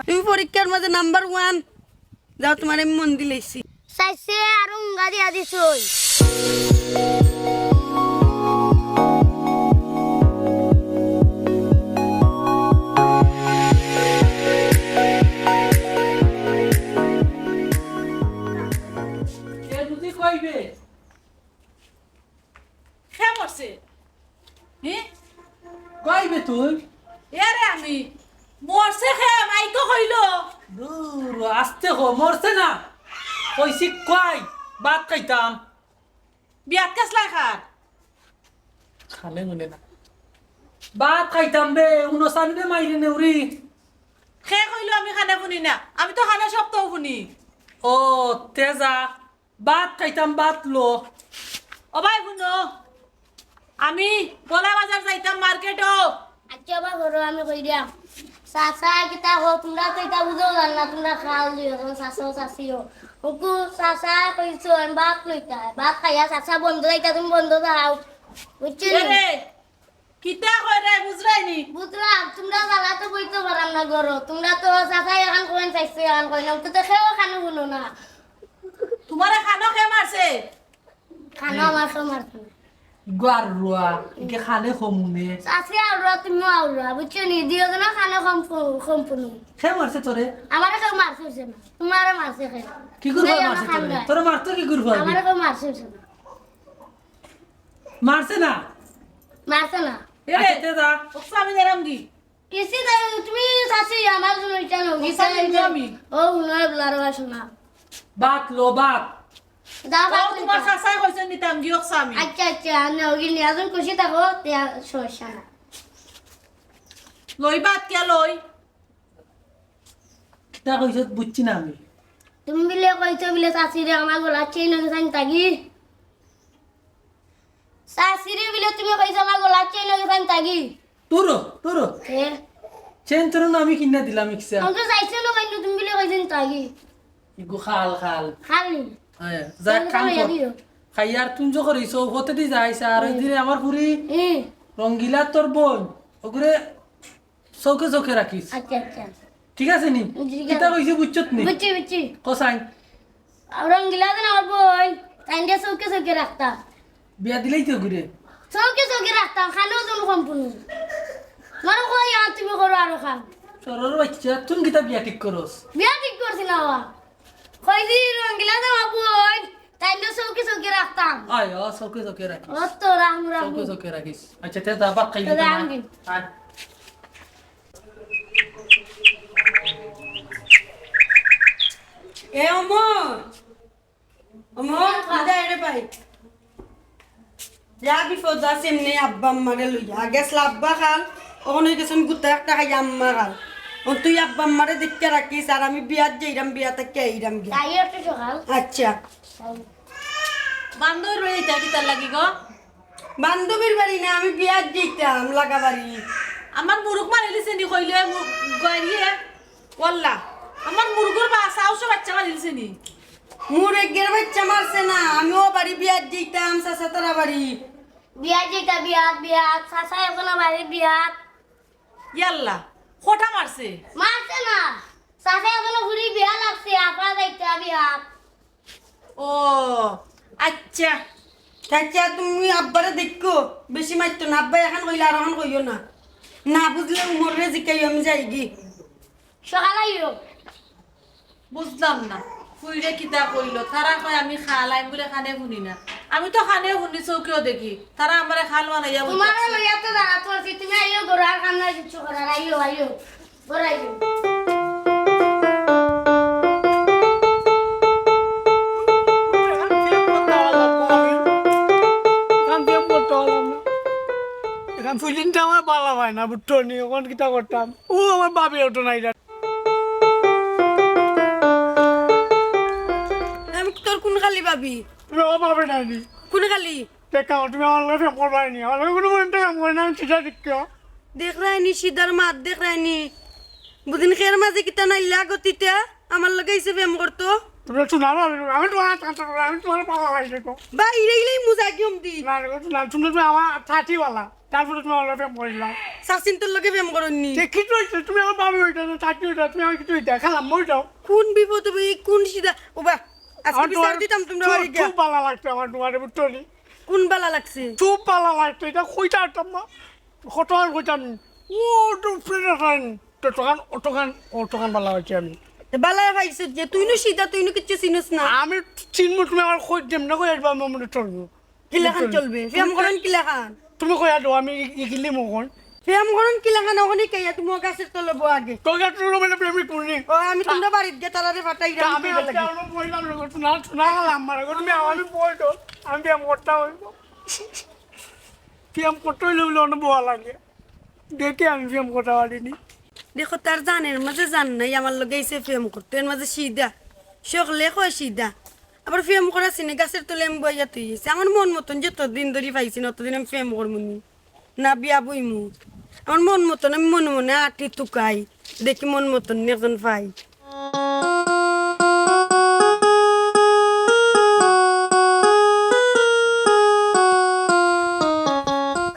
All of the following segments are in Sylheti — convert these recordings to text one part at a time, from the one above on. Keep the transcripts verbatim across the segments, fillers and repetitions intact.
তুমি পরীক্ষার মাঝে নাম্বার ওয়ান। যাও, তুমারে আমি মন দিলাইছি। চাইছে আর উঙ্গা দিয়া দিছই। এ দুদি কইবে? কে মরছে? হি? কইবে তুই? এরে আমি। মরছে কে? মাইকো কইলো। দূর, আস্তে কো, মরছে না। কইছি কই, ভাত খাইতাম। বিয়াত কাসলাই খার? খালে মনে না। ভাত খাইতাম বে, উনো সামনে মাইরে নেউরি। কে কইলো আমি খানে হুনি না? আমি তো খানে সব তো হুনি। ও, তেজা। ভাত খাইতাম, ভাত লো। ও ভাই, হুনো, আমি বলা বাজার যাইতাম মার্কেটো। আচ্ছা, বা করো, আমি কই দিয়াম। চাচা, কিতা কও, তুমরা তো ইতা বুঝো জান না, তুমরা খাল দিও, এখন চাচাও চাচিও। হুকু, চাচা কইছো, আমি ভাত লইতা, ভাত খাইয়া চাচা বন্ধ যাইতা, তুমি বন্ধ যাও। বুঝছো নি? এরে, কিতা কয় রে, বুঝরায় নি? বুঝলাম, তুমরা জ্বালা তো বইতে পারাম না ঘরো। তুমরা তো চাচায় এখান কইন, চাইছে এখান কইন, তো তো কেউ খানো হুনো না। তুমারে খানো কে মারছে? খানো আমার কেউ মারছে না। গার রুয়া, ইকে খালে কমুনে। চাচি আউরা, তুমিও আউরা, বুঝছো নি? দুইজনে খানো কম পু-, কম পুনু। কে মারছে তোরে? আমারে কেউ মারছে না। তুমারে মারছে কে? কি করে মারছে তোরে? তোরে মারতো কি করে? আমারে কেউ মারছে না। মারছে না? মারছে না। এরে, আচ্ছা, তে যা। ওকসা আমি দেরাম দি। কিসি তাই তুমি চাচি আমার জন্য ইটা নাও, ও, গীতা চাচি এই যে আমি। ও, উনার ব্লার বাসো না। ভাত লো, ভাত। দা ও, ভাত তুমার লইতা। চাচায় কইছে নিতাম গিয়ক স্বামী। আচ্ছা, আচ্ছা, আমি ওগি নিয়ে একজন খুশি থাকো, তে আর সমস্যা না। লই ভাত কে লই? কিতা কইছত বুঝছি না আমি। তুমি বিলে কইছো বিলে চাচিরে আমার গলার চেইন অগি চাইন তাগি। চাচিরে বিলে তুমি কইছো আমার গলার চেইন অগি চাইন তাগি। তোরো, তোরো। এ? চেইন তোরো না আমি কিনা দিলাম ইকসা। আমাকে চাইছে না কইলো তুমি বিলে কইছেন তাগি। ইগু খাল, খাল। খালি। হ্যাঁ, যা তুমি কাম খালি কর। দিও। খাইয়ার তুঞ্জ করিছো, হতে দি যাইছে, আর ওই হুম। দিনে আমার পুরি হুম। রঙ্গিলা তোর বোন, ওগুরে চোখে চোখে রাখিস। আচ্ছা, আচ্ছা। ঠিক আছে নি? জি, ঠিক আছে। কিতা কইছি বুঝছত নি? বুঝছি, বুঝছি। কসাই। আর রঙ্গিলা যেন আমার বই, তাইনরে চোখে চোখে রাখতাম। বিয়া দিলেই তো ঘুরে। চোখে চোখে রাখতাম, খানো তুমি সম্পূর্ণ। তোমার কই আর তুমি করো আরো খান। চোরর বাচ্চা, তুমি কিতা বিয়া ঠিক করস? বিয়া ঠিক করছি না বাবা। কই দি রঙ্গিলা যেন আমার বই, তাইনরে চোখে চোখে রাখতাম। আয়, ও, চোখে চোখে রাখিস। ও তো রাম রাম। চোখে চোখে রাখিস। আচ্ছা, তে যা, ভাত খাই তো দিতে রাম না। দিন। আয়। এ অমর, অমর, বিদায় রে ভাই। যা বিপদ আছে এমনি আব্বা আম্মারে লইয়া। আগে আসলে আব্বা খাল, অখন অই গেছইন গুতা একটা খাইয়া আম্মা খাল। অখন তুই আব্বা আম্মারে দেখিয়া রাখিস, আর আমি বিয়াত যাইরাম, বিয়া থাকি আইরাম গিয়া। তাই একটু সকাল। আচ্ছা। বান্ধবীর বাড়ি যাইতা কিতার লাগি গো? বান্ধবীর বাড়ি না, আমি বিয়াত যাইতাম লাগা বাড়ি। আমার মুরুগ মারিলিছে নি কইলে মু-, গরিয়ে। ওয়াল্লা, আমার মুরুগর বা সাহসে বাচ্চা মারিলিছে নি। মুরুগর বাচ্চা মারছে না, আমি ও বাড়ি বিয়াত যাইতাম, চাচা তারা বাড়ি। বিয়াত যাইতা, বিয়াত, বিয়াত, চাচা এখনো বাড়ি বিয়াত। ইয়াল্লা, খোটা মারছে। মারছে না, চাচা এখনো ঘুরি বিয়া লাগছে, আপা যাইতা বিয়াত। ও, আচ্ছা। চাচা, তুমি আব্বারে দেখো, বেশি মারতো না। আব্বা এখন কইলে আর এখন কইও না। না বুঝলে উমররে জিকাইও, আমি যাইগি। সকাল আইও। বুঝলাম না, ফুইরে কিতা কইলো? তারা কয় আমি খাল, আমি বুলে খানে হুনি না। আমি তো খানে হুনি, চউখেও দেখি। তারা আমারে খাল বানাইয়া তোমারে বলতাছে। লইয়া তো দাঁড়াত পারছি, তুমি আইও, ঘরো আর কাম নাই, কিচ্ছু করার, আইও, আইও। এখন ফিলিংটা আমার বালা পায় না, বুঝছো নি? এখন কিতা করতাম? ও আমার ভাবি ওঠো না এটা। আমি তোর কোন খালি ভাবি? তুমি আমার ভাবি নাইনি। কোন খালি? দেখা, তুমি আমার লগে প্রেম করবায় নি, আমার লগে কোনো মনে প্রেম করে না, আমি চিঠা দিচ্ছ। দেখরায়নি সিদ্ধার মাত, দেখরায়নি। বুদিন খের মাঝে কিতা নাইলা গতিতে আমার লগে এসে প্রেম করতো। তুমি শোনা ভাবি, আমি তোমার, আমি তোমার বাবা ভাই দেখো। বা ইরে ইলেই মুজা কিয়ম দি। না, না, তুমি আমার ছাতি বালা। তারপরে তুমি আমার প্রেম করিলাম। সাসিন্তর লগে প্রেম করনি। সে কি হইছে? তুমি আমার বাবা হইতা না, চাকরি হইতা, তুমি আমার কিছু হইতা, খেলাম মই যাও। কোন বিপদে ভাই, কোন সিধা? ও বা, আজকে আমার বিচার তোমার দিতাম তোমরা খুব, বাড়ি গিয়া। খুব ভালো লাগছে আমার তোমার, বুঝছো নি? কোন বালা লাগছে? খুব ভালো লাগছে, এটা কইতে পারতাম না। কতখান কইতাম নি? ও তো প্রেরণা খান, তো তখন অতখান, অতখান ভালো হয়েছে আমি। তে বালা পাইছ যে, তুই নু সিধা, তুই নু কিচ্ছু চিনস না। আমি চিনবো, তুমি আমার খোঁজ দেম না, কই আসবো আমার মনে চলবো। কিলাখান চলবে? প্রেম করেন কিলাখান? তুমি কই আসবো, আমি ইগিলি মগন। প্রেম করেন কিলাখান? ওখানে কে তুমি গাছের তলে বো আগে। তোর কাছে রুমে প্রেমিক করনি। ও আমি তোমরা বাড়িত গিয়া তারারে ফাটাই তা আমি আজকে আমার বইলাম রে, শোনা, শোনা গেলাম মারা গো, তুমি আমি বই তো, আমি প্রেম করতে হইব। প্রেম করতে হইলে বলে অনেক বয়া লাগে। দেখে আমি প্রেম করতে পারিনি। দেখো, তার জানের মাঝে জান নাই, আমার লগে আইছে প্রেম করতে, এর মাঝে সিধা। সকলে কয় সিধা। আবার প্রেম করা চিনে গাছের তলে আমি বইয়া তুই গেছি। আমার মন মতন যতদিন ধরি পাইছি না, অতদিন আমি প্রেম করবো নি। না বিয়া বইমু। আমার মন মতন আমি মনে মনে আটি তুকাই। দেখি মন মতন নি একজন পাই।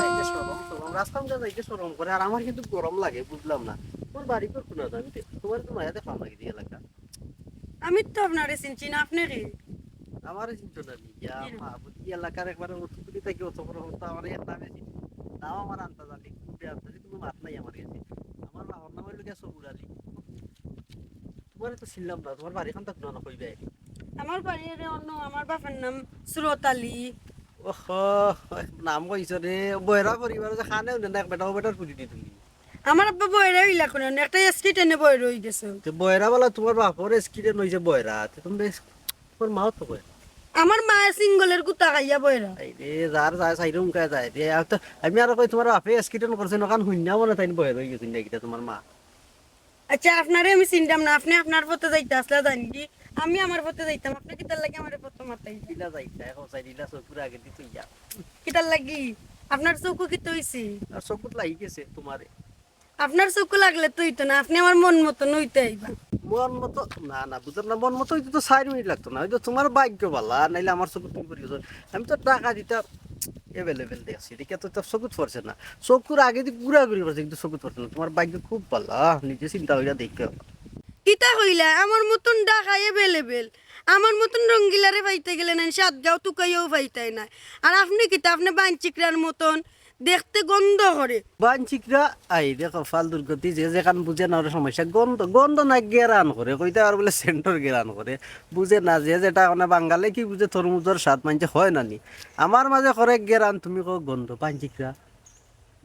এই যে শরম, শরম, রাস্তা উঠে যাইতে শরম করে, আর আমার কিন্তু গরম লাগে, বুঝলাম না। তোর বাড়ি কোন কোন আমি দে-, তোমার তো মায়া দেখা লাগে দিয়ে এলাকা। আমি তো আপনারে চিনছি না, আপনি কে? আমারে চিনতো না নি? ইয়া, মা, বুঝি এলাকার একবারে অত দূরে থাকি, অত বড় হতো, আমার এক নামে চিনি। নাম আমার আন্তাজ আলী, খুবই আন্তাজি, কোনো মাত নাই আমার কাছে। আমার বাবার নাম হইলো গিয়া সবুর আলী। তোমারে তো চিনলাম না, তোমার বাড়ি খান তো না কইবে। আমার বাড়ি রে অন্য, আমার বাপের নাম সুরত আলী। ওহো, নাম কইছো রে, বয়রা পরিবার যে খানে উনে না, এক বেটা ও বেটার পুজি দি তুমি। আমার আব্বা বয়রা হইলা কোন, একটা এসকি টেনে বয়রা হয়ে গেছে। তো বয়রা বলা তোমার বাপর এসকি টেন হইছে বয়রা, তো তুমি বেশ, তোমার মাও তো বয়রা। আমার মা সিঙ্গলের গুতা খাইয়া বয়রা। এই রে, যার যায় সাইরে উনকায় যায় রে। আর তো আমি আর কই তোমার বাপে এসকি টেন করছে, নখান হুইন্না মনে তাই বয়রা হয়ে গেছে না কিটা তোমার মা। আচ্ছা, আপনারে আমি চিনতাম না, আপনি আপনার পথে যাইতে আসলা জানি কি? আমি আমার পথে যাইতাম, আপনি কিতার লাগি আমার পথে মাতাই? দিলা যাইতা, এখন চাই দিলা চকুর আগে দিতে যা। কিতার লাগি? আপনার চোখও কিতা হইছে? আর চকুত লাগি গেছে তোমারে। আপনার চোখ লাগলে তো হইতো না, আপনি আমার মন মতন হইতে আইবা। মন মতো না, না, বুঝলাম না, মন মতো হইতে তো চার মিনিট লাগতো না, হয়তো তোমার ভাগ্য ভালা, নাইলে আমার চকুত তুমি পড়ে গেছো। আমি তো টাকা দিতাম অ্যাভেলেবেল দেখছি, এটা তো তোর চকুত পড়ছে না, চকুর আগে দিয়ে ঘুরা ঘুরি করছে, কিন্তু চকুত পড়ছে না। তোমার ভাগ্য খুব ভালা, নিজে চিন্তা করিয়া দেখতে হবে। কিতা কইলা? আমার মতন ঢাকায় অ্যাভেলেবেল, আমার মতন রঙ্গিলারে পাইতে গেলে না, সাত গাঁও তুকাইয়াও পাইতাই না। আর আপনি কিতা, আপনি বাঞ্চিকরার মতন দেখতে গন্ধ করে। বাঞ্চিকরা, আই দেখো, ফাল দুর্গতি, যে যেখান বুঝে না ওর সমস্যা। গন্ধ, গন্ধ না গেরান করে, কইতে আর বলে সেন্টর গেরান করে। বুঝে না যে যেটা, মানে, বাঙালে কি বুঝে তরমুজর স্বাদ মানছে হয় না নি। আমার মাঝে করে গেরান, তুমি কো গন্ধ, বাঞ্চিকরা।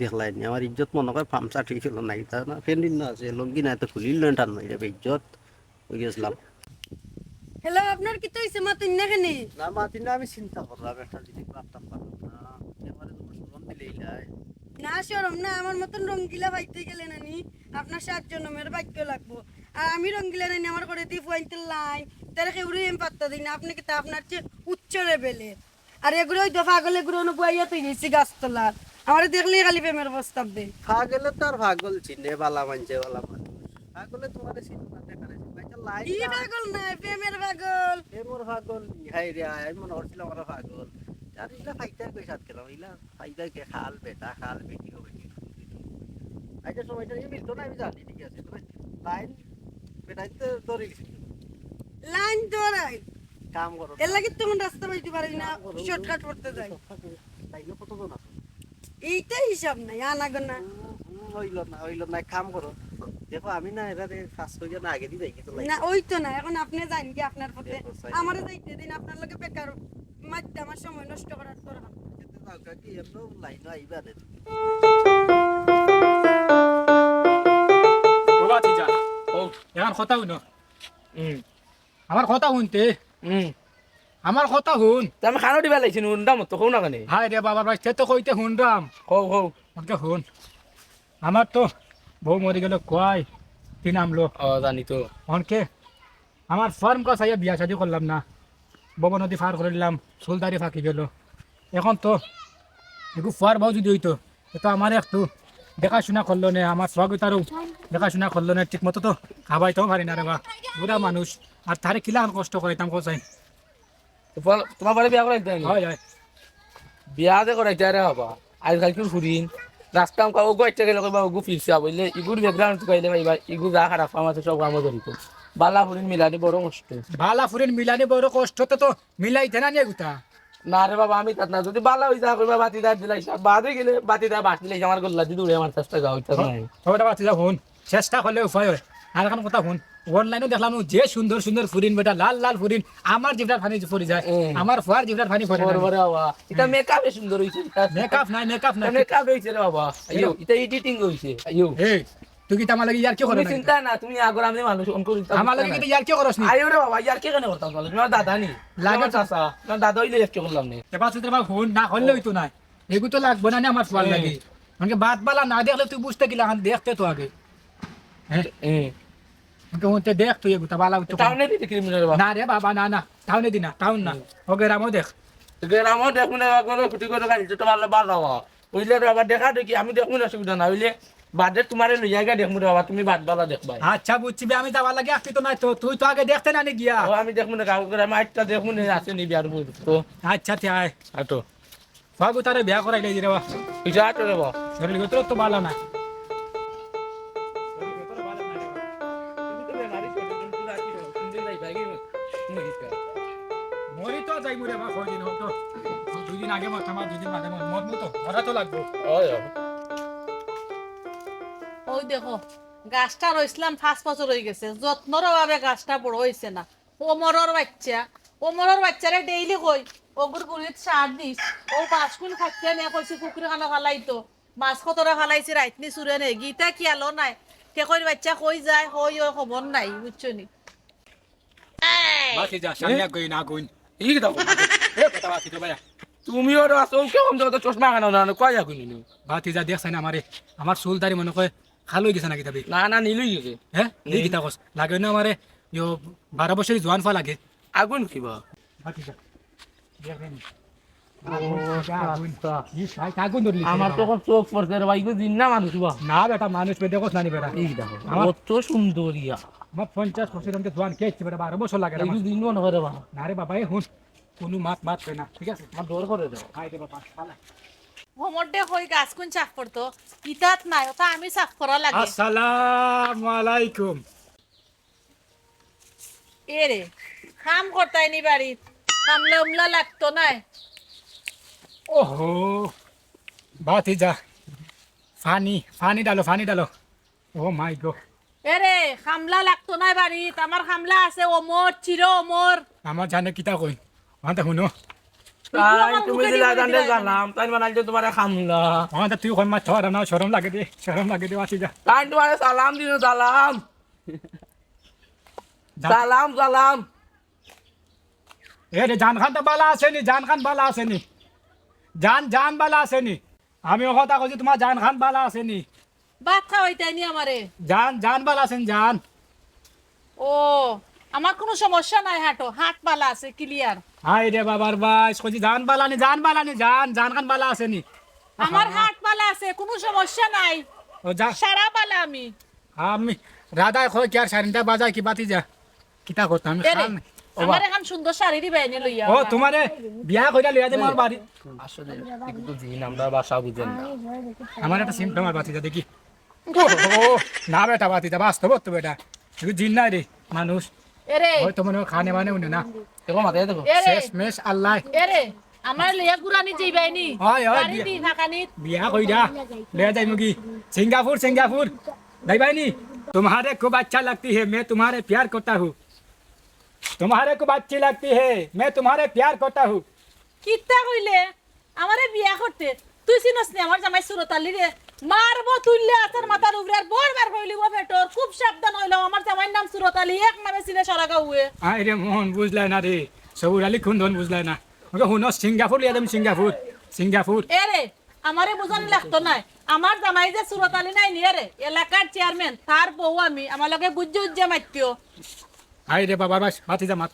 দেখলাই নি, আমার ইজ্জত মনে করে পামচার ঠিক ছিল না, এটা না, ফেন্ডিন না আছে, লঙ্গি না, তো খুলিল না, টান মাইরে, ইজ্জত হয়ে গেছিলাম। হ্যালো, আপনার কিতা হইছে? মাতুন না কেনে? না, মাতি না, আমি চিন্তা করলাম একটা জিনিস, ভাবতাম পারলাম না। এবারে তোমার শরম দিলে ইলাই। না, শরম না, আমার মতন রঙ্গিলা পাইতে গেলে নানি আপনার সাত জনমের ভাগ্য লাগবো। আর আমি রঙ্গিলা নানি, আমার করে দিয়ে ফুয়াইতে লাইন, তারা কেউরে আমি পাত্তা দিই না। আপনি কিতা আপনার চেয়ে উচ্চ লেভেলের। আর এগুলো ওই তো পাগল, এগুলো অনু বইয়া তুই গেছি গাছতলার। আমারে দেখলেই খালি প্রেমের প্রস্তাব দেয়। পাগলে তো আর পাগল চিনে, বালা মানছে, বালা মানুষ। পাগলে তোমারে চিনে না, দেখা নাই। আচ্ছা, লাইন কি না। পাগল নাই, প্রেমের পাগল। প্রেমর পাগল নি, হায় রে, আমি মনে করছিলাম আমরা পাগল। আর ইলা ফাইটার কই সাত গেলাম, ইলা ফাইটার কে খাল বেটা, খাল বেটি হবে কি? আচ্ছা, সময়টা এই মিলতো না, আমি জানি, ঠিক আছে। তবে লাইন বেটাই তো ধরে গেছি। লাইন ধরাই। কাম করো। এর লাগি তখন রাস্তা পাইতে পারি না, কাম করো। শর্টকাট করতে যাই। লাইনে কতজন আছে? এইটা হিসাব নাই, আনাগোনা। হুম, হুম, হইল না, হইল না, এক কাম করো। দেখো, আমি না এরা রে কাজ করিয়া না আগে দিয়ে যাই, কিন্তু লাইন না, ওই তো না, এখন আপনি যান কি আপনার পথে? দেখো, সাইড। আমারে যাইতে দিন, আপনার লগে বেকার মারতে আমার সময় নষ্ট করার দরকার। কিন্তু যাও, কাকি, এমন লাইন আইবা না তুমি। ও বাতিজা, ও, এখন কথা হুনো। হুম। আমার কথা হুনতে। হুম। আমার কথা হুন। তে আমি খানো দিবা লাগছি, হুনরাম তো, কও না কেনে? হায় রে বাবা, ভাই, সে তো কইতে হুনরাম। কও, কও। ওকে হুন। আমার তো বউ মরি গেল, কয় তিন আমলো। ও, জানি তো। অনকে আমার ফার্ম কাছে আইয়া বিয়া শাদি করলাম না। বব নদী পার করিলাম, চুলদারি ফাঁকি গেল। এখন তো একটু ফুয়ার বউ যদি হইতো, এ তো আমার একটু দেখাশোনা করলো নে, আমার সোয়াগিতারও দেখাশোনা করলো নে, ঠিক মতো তো খাবাইতেও পারি না রে বা, বুড়া মানুষ। আর তারে কিলাখান কষ্ট করাইতাম কোথায়? তোমার বাড়ি বিয়া করাইতে আমি? হয়, হয়। বিয়া যে করাইতে রে বাবা, আজকালকুর ফুরিন, রাস্তা আমকা ওগু একটা গেলে কইবা ওগু ফিরছে, বুঝলে? ইগুর background তুকাইলে ভাই, ভাই, ইগু যা খারাপ কাম আছে, সব কামও জড়িত। বালা ফুরিন মিলানি বড় কষ্ট। বালা ফুরিন মিলানি বড় কষ্ট, তো, তো মিলাইতে না নিয়ে গুতা। না রে বাবা, আমি তাত না। যদি বালা হই যা কইবা, বাতি দাঁত দিলাই, সব বাদে গেলে বাতি দাঁত বাঁশ দিলাই, আমার গল্লা দিয়ে দৌড়ে আমার চেষ্টা যাওয়া হইতে নাই। ওটা বাতি যা ফোন, চেষ্টা করলে উপায় হয়। আর এখন কথা ফোন, online-ও দেখলাম, যে সুন্দর সুন্দর ফুরিন বেটা, লাল লাল ফুরিন, আমার জিভটার পানি পড়ি যায়, এ। আমার ফুয়ার জিভটার পানি পড়ে না। বড় বড় বাবা, এটা এ। Makeup-এ সুন্দর হইছে। Makeup নাই, makeup নাই। Makeup হইছে রে বাবা। আইও, এটা editing হইছে। আইও। এই, তুই কিতা আমার লাগি ইয়ার্কি করস তুমি নি? চিন্তা না, তুমি আগর আমি মানুষ অন করি আমার লাগি কিতা ইয়ার্কি করস নি? আইও রে বাবা, ইয়ার্কি কেন করতাম তাহলে? তোমার দাদা নি? লাগে তোমার তো। চাচা, তোমার দাদা হইলে ইয়ার্কি করলাম নি। এবার তুই আমার ফোন না করলে হইতো না। এগু তো লাগবো না নি আমার ফুয়ার এ। লাগি। মানে বাত বালা না দেখলে তুই বুঝতে কিলা, আমি দেখতে তো আগে। হ্যাঁ? এ। আমাকে হুনতে দেখ তুই এগুতা বালা উঠতে টাউনে দিতে ক্রিমিনাল বা? না রে বাবা, না, না। টাউনে দি না, টাউন না। হুম। ও গ্রামও দেখ। গ্রামও দেখ, মানে, একবারে খুঁটি করে গাড়ি তো ভালো বাজাওয়া। বুঝলে রে বাবা, দেখা দেখি, আমি দেখবো না, অসুবিধা না। হইলে বাদে তোমারে লইয়া গিয়া দেখবো রে বাবা, তুমি বাদ বালা দেখবাই। আচ্ছা, বুঝছি বে, আমি যাওয়ার লাগি আঁকি তো নাই তো, তুই তো আগে দেখতে না নি গিয়া। ও, আমি দেখবো না, কাউকে করে মাইরটা দেখবো না, আছে নি বিয়ার বই তো। আচ্ছা, তে আয়। আটো। বাবু, তারে বিয়া করাইলে দিরে বা। তুই যা তো রে বা। শরীর ভিতরে তো বালা না। মরি তো যাই মরে বা, কয়দিন হতো। দুদিন আগে মরতাম আর দুদিন বাদে মর-, মরমু তো, মরা তো লাগবো। ওই, ওই। ওই দেখো, গাছটা রইছিলাম পাঁচ বছর হই গেছে, যত্নর অভাবে গাছটা বড় হইছে না। ওমরর বাইচ্চা, ওমরর বাইচ্চারে ডেইলি কই, "অগুর গুড়িত সার দিস, ও বাঁশকুল খাইতে নে," কইছি, "পুকুরি খানো ফালাইতো, মাছ কতটা ফালাইছি, রাইতনি চুরে নে, গিতা কি আলো নাই, ঠেকর বাইচ্চা কই যায়, কই ওই খবর নাই," বুঝছো নি? বাকি যা, সামনে আগুন, আগুন। এই দেখো, এ কথা বাকি তো ভাইয়া। তুমিও তো আছো, কেমন দেখো তো চশমা কেন না, না, কই আগুন নি? বাতি যা দেখছ না আমারে, আমার চুল দাড়ি মনে কয় কালো হই গেছে নাকি তবে? না, না, নীল হই গেছে। হ্যাঁ? এই নীল। কিতা কস? লাগে না আমারে, ইয়ো, বারো বছরই জোয়ান ফা লাগে। আগুন কিবা? বাকি যা। দেখেন। ও, আগুন, আগুন। আচ্ছা। ই ভাই, আগুন ধরলি আমার তো বাবা। এখন চোখ পড়ছে রে ভাই, ইগু জিন না মানুষ বা? না বেটা, মানুষ বেটা, কস না নি বেটা। এই দেখো, আমার কত সুন্দর ইয়া। আমার পঞ্চাশ বছর আমাকে জোয়ান কে ইচ্ছে বেটা, বারো বছর লাগে রে ইগু আমার। জিন মনে করে বা? না রে বাবা, এ হুন, কোনো মাত মাত হয় না, ঠিক আছে? আমার ডর করে দাও। হায় রে বাবা, শালা। হোমরডে কই গাছ কোন সাফ করতো? ইতাত নাই, ওটা আমি সাফ করা লাগে। আসসালামু আলাইকুম। এরে, কাম করতায় নি বাড়িত? কামলা উমলা লাগতো নায়? ওহো, বাতি যা। পানি, পানি ডালো, পানি ডালো। Oh my God। এরে, কামলা লাগতো নায় বাড়িত। আমার কামলা আছে, অমর, চির অমর। আমার জানে কিতা কই? ওখানটা হুনো। তাই তুমি দিলা জানলে জানলাম, তাই বানাইছো তোমার কামলা। ওখানটা তুই কই মাছ ধরা না, শরম লাগে দে, শরম লাগে দে, বাতি যা। তাই তোমার সালাম দিল, সালাম। যা। সালাম, সালাম। এ রে, জান খান তো বালা আছে নি, জান খান বালা আছে নি। জান, জান বালা আছে নি। আমি ও কথা কইছি, তোমার জান খান বালা আছে নি। ভাত খাওয়াইতায় নি আমারে? জান, জান বালা আছে নি, জান। ও, আমার কোনো সমস্যা নাই, হাঁটো, হাত বালা আছে, clear। হায় রে বাবার বাইস, কইছি জান বালা নি, জান বালা নি, জান, জান খান বালা আছে নি। আমার হাত বালা আছে, কোনো সমস্যা নাই। ও যা। সারা বালা আমি। আমি রাধায় কয় কি আর সারিনটা বাজায় কি বাতি যা? কিতা করতাম আমি এরে, খান? ও বা। আমার এখন সুন্দর শাড়ি দিবা এনে লইয়া ও, আওয়া। তোমারে বিয়া কইরা লইয়া দে আমার বাড়ি। আসলে একটু জিন আমরা ভাষা বুঝেন না। আমার একটা symptom আর বাতি যা দেখি। ও, ও, না বেটা, বাতি যা, বাস্তব তো বেটা। তুই জিন নাই রে, মানুষ। এরে। ওই তো মনে হয় খানে মানে উনি না। দেখো মাথায় দেখো। এরে। শেষ মেশ আল্লাহ। এরে, আমার লইয়া গুরানি যাইবাই নি? হয়, হয়, গাড়ি বিয়া-, দি ফাঁকানিত। বিয়া কইরা, লইয়া যাইমু কি? Singapore, Singapore. যাইবাই নি? तुम्हारे खूब अच्छा लगती है, मैं तुम्हारे प्यार करता हूँ। तुम्हारे खूब अच्छी लगती है, मैं तुम्हारे प्यार करता हूँ। কিতা কইলে? আমারে বিয়া করতে? তুই চিনস নি আমার জামাই সুরত আলী রে? মারবো তুললে আছার মাথার উপরে, আর বড় বার হইলি গো বেটর। খুব সাবধান হইলাম, আমার জামাইর নাম সুরত আলী, এক নামে চিনে সারা গাউয়ে। আয় রে মন, বুঝলাই না রে। সবুর আলী খুন্দন বুঝলাই না। ওকে হুনো, সিঙ্গাপুর লিয়া দেম, সিঙ্গাপুর, সিঙ্গাপুর। এরে, আমারে বুঝানি লাগতো নায়। আমার জামাই যে সুরত আলী নাই নি, এরে, এলাকার চেয়ারম্যান, তার বউ আমি, আমার লগে গুজ্জে উজ্জে মাতিও। হায় রে বাবা, বাস, বাতি যা মাত।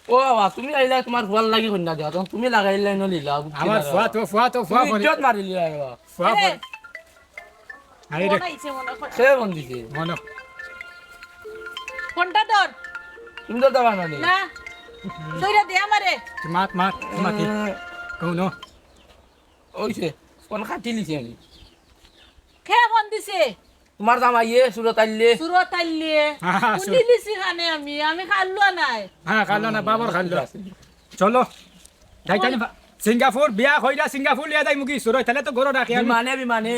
ও বাবা, তুমি আইলা তোমার ফুয়ার লাগি কইন্যা দেওয়া, তখন তুমি লাগাইলাই ন লীলা, বুঝছি আমার না ফুয়া বাবা। তো, ফুয়া তো, ফুয়া তুমি বলে। ইজ্জত মারিলি রে বাবা। ফুয়া এরে, বলে। হায় রে। ফোন আইছে মনে হয়। সে ফোন দিছে। মনো। ফোনটা ধর। তুমি তো দেবা না নি। না। ধইরা দে আমারে। তুই মাত, মাত, তুই মাতি। এ। কৌনো? ওইছে। ফোন কাটি লিছি আমি। কে ফোন দিছে? তুমার জামাইয়ে, সুরত আইলে। সুরত আইলে। হ্যাঁ, হ্যাঁ, কোন সুরত। দিলিছি কানে আমি? আমি কাল্লুয়া নায়। হ্যাঁ, কাল্লুয়া না, বাবার কাল্লুয়া। চলো। যাইতাম সিঙ্গাপুর, বিয়া কইরা সিঙ্গাপুর লইয়া যাইমুগি সুরত, তাইলে তো ঘরো রাখি আমি। বিমানে, বিমানে।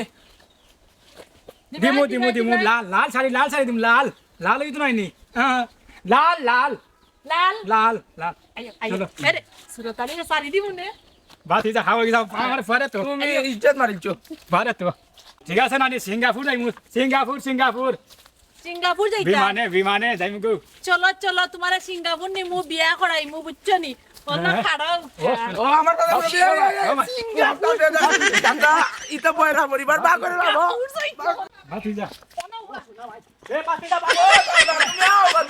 দিমু, দিমু, দিমু, লাল, লাল শাড়ি, লাল শাড়ি দিমু, লাল। লাল অইতো নায় নি? হ্যাঁ, লাল, লাল। লাল। লাল, লাল। আইও, আইও। চলো। আরে, সুরত আলীরে শাড়ি দিমু নে। বাদ, এই যে হাওয়া গেছে, আমার পরে তো। তুমি ইজ্জত মারিছো। পরে তো। ঠিক আছে নানি, সিঙ্গাপুর যাইমু। Singapore, Singapore. সিঙ্গাপুর যাইতা? বিমানে, বিমানে যাইমু গো। চলো, চলো, তুমারে সিঙ্গাপুর নিমু, বিয়া করাইমু, বুঝছো নি? অনো হ্যাঁ। খাড়াও। ও, ও, আমার কথা ও, বলবি, এই, এই, এই, ও, আমার। সিঙ্গাপুর। দাদা, ইতা বয়রা পরিবার, বার করে বাবা। সিঙ্গাপুর যাইতা? বাদ, এই যা। এ, বাদ, এই যা, বাদ।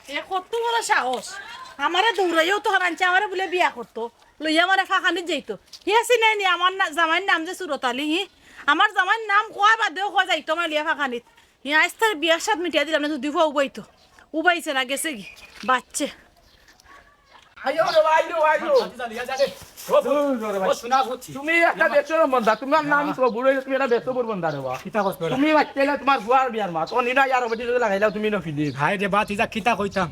এ কত বড় সাহস? আমারে দৌড়াইয়াও তো হারানছে, আমারে বুলে বিয়া করতো। লইয়া আমারে ফাখানিত যাইতো। হে চিনে নি আমার না-, জামাইর নাম যে সুরত আলী, হি? আমার জামাইর নাম কওয়া বাদেও কওয়া যাইতো আমার লইয়া ফাখানিত। হি আইজ তার বিয়ার সাথ মিটিয়া দিলাম না, যদি ফুয়া উবাইতো। উবাইছে না, গেছেগি। বাচ্চে। আইও রে বা, আইও, আইও। ও, ও, শোনা বুঝছি। তুমি একটা বেচরম বন্দা, তুমার নাম তো বুড়ো, তুমি একটা বেচরম বন্দা রে বা। কিতা কস বেটা? তুমি বাচ্চাইলে তুমার ফুয়ার বিয়ার মাত, ও নিনা ইয়ার ওপরে লাগাইলাও তুমি না ফিলিপ। হায় রে বা, তুই যা কিতা কইতাম।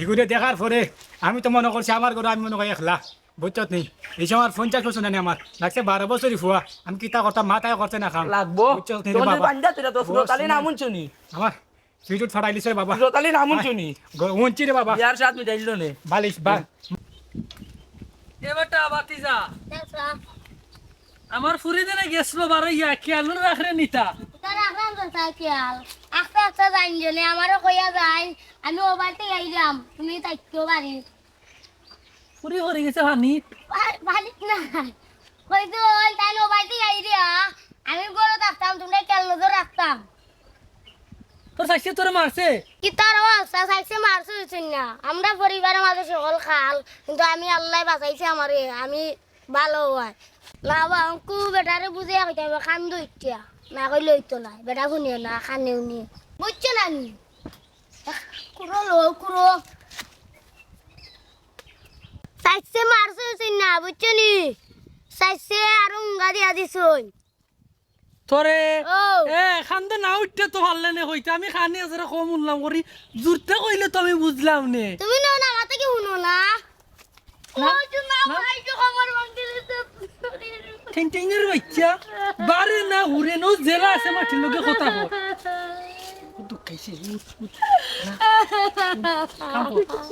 ইগুরে দেখার পরে আমি তো মনো করছি আমার ঘরো আমি মনো করি একলা। বুঝছত নি? এই সময় আমার পঞ্চাশ বছর নানি আমার। লাগছে বারো বছরই ফুয়া। আমি কিতা করতাম, মাথায় করছে না কাম। লাগবো। বুঝছত নি রে বাবা? বান্দা তুই তো সুরত আলী নাম হুনছো নি? আমার পিঠুত ফাটাইলিছে রে বাবা। সুরত আলী নাম হুনছো নি? গ-, হুনছি রে বাবা। বিয়ার সাথ মিটাইল নে। বালিশ, বা- এ বেটা, বাতিজা। আমার ফুরি দেনে গেছিল বারো ইয়া, খেয়াল রাখরে নিতা। তা রাখলাম তো, তাই খেয়াল। আস্তে আস্তে যাইন জনে, আমারও কইয়া যাইন। আমি ও বাড়িতে আইলাম, তুমি তাইকেও বাড়ি। ফুরি হরি গেছে পানি। পা-, পানি না। কইতো, ওই তাই নো বাইতে যাই দিয়া। আমি ঘরো থাকতাম, তুমরা খেয়াল নজর রাখতাম। তোর শাশুড়ি তোরে মারছে? কিতার অবস্থা, শাশুড়ি মারছে হইছে না। আমরা পরিবারের মাঝে সকল খাল, কিন্তু আমি আল্লায় বাঁচাইছে আমারে, আমি ভালো অয়। না বা, অঙ্কু বেটারে বুঝিয়া কইতে হবে, কান্দো ইচ্ছা। না কইলে হইতো না, বেটা শুনিও না, কানেও নি। বুঝছো না নি? কুড়ো লো, কুড়ো। চাইছে মারছে হইছে না, বুঝছো নি? চাইছে আর উঙ্গা দিয়া দিছইন। তোরে, ও। এ, কান্দে না উঠতে তো পারলে নে হইতে। আমি কানে আছে রে কম উঠলাম করি। জুরতে কইলে তো আমি বুঝলাম নে। তুমি না, না, আমার থেকে শুনো না। না, ও, তুমি না। আমার এই যে খবর ভাঙতে দিতে। ঠেং ঠেংয়ের বাচ্চা। বারে না হুরে নো জেলা আছে মাটির লগে কথা কর। দুঃখ খাইছে, উঠ, উঠ। না। কাম কর।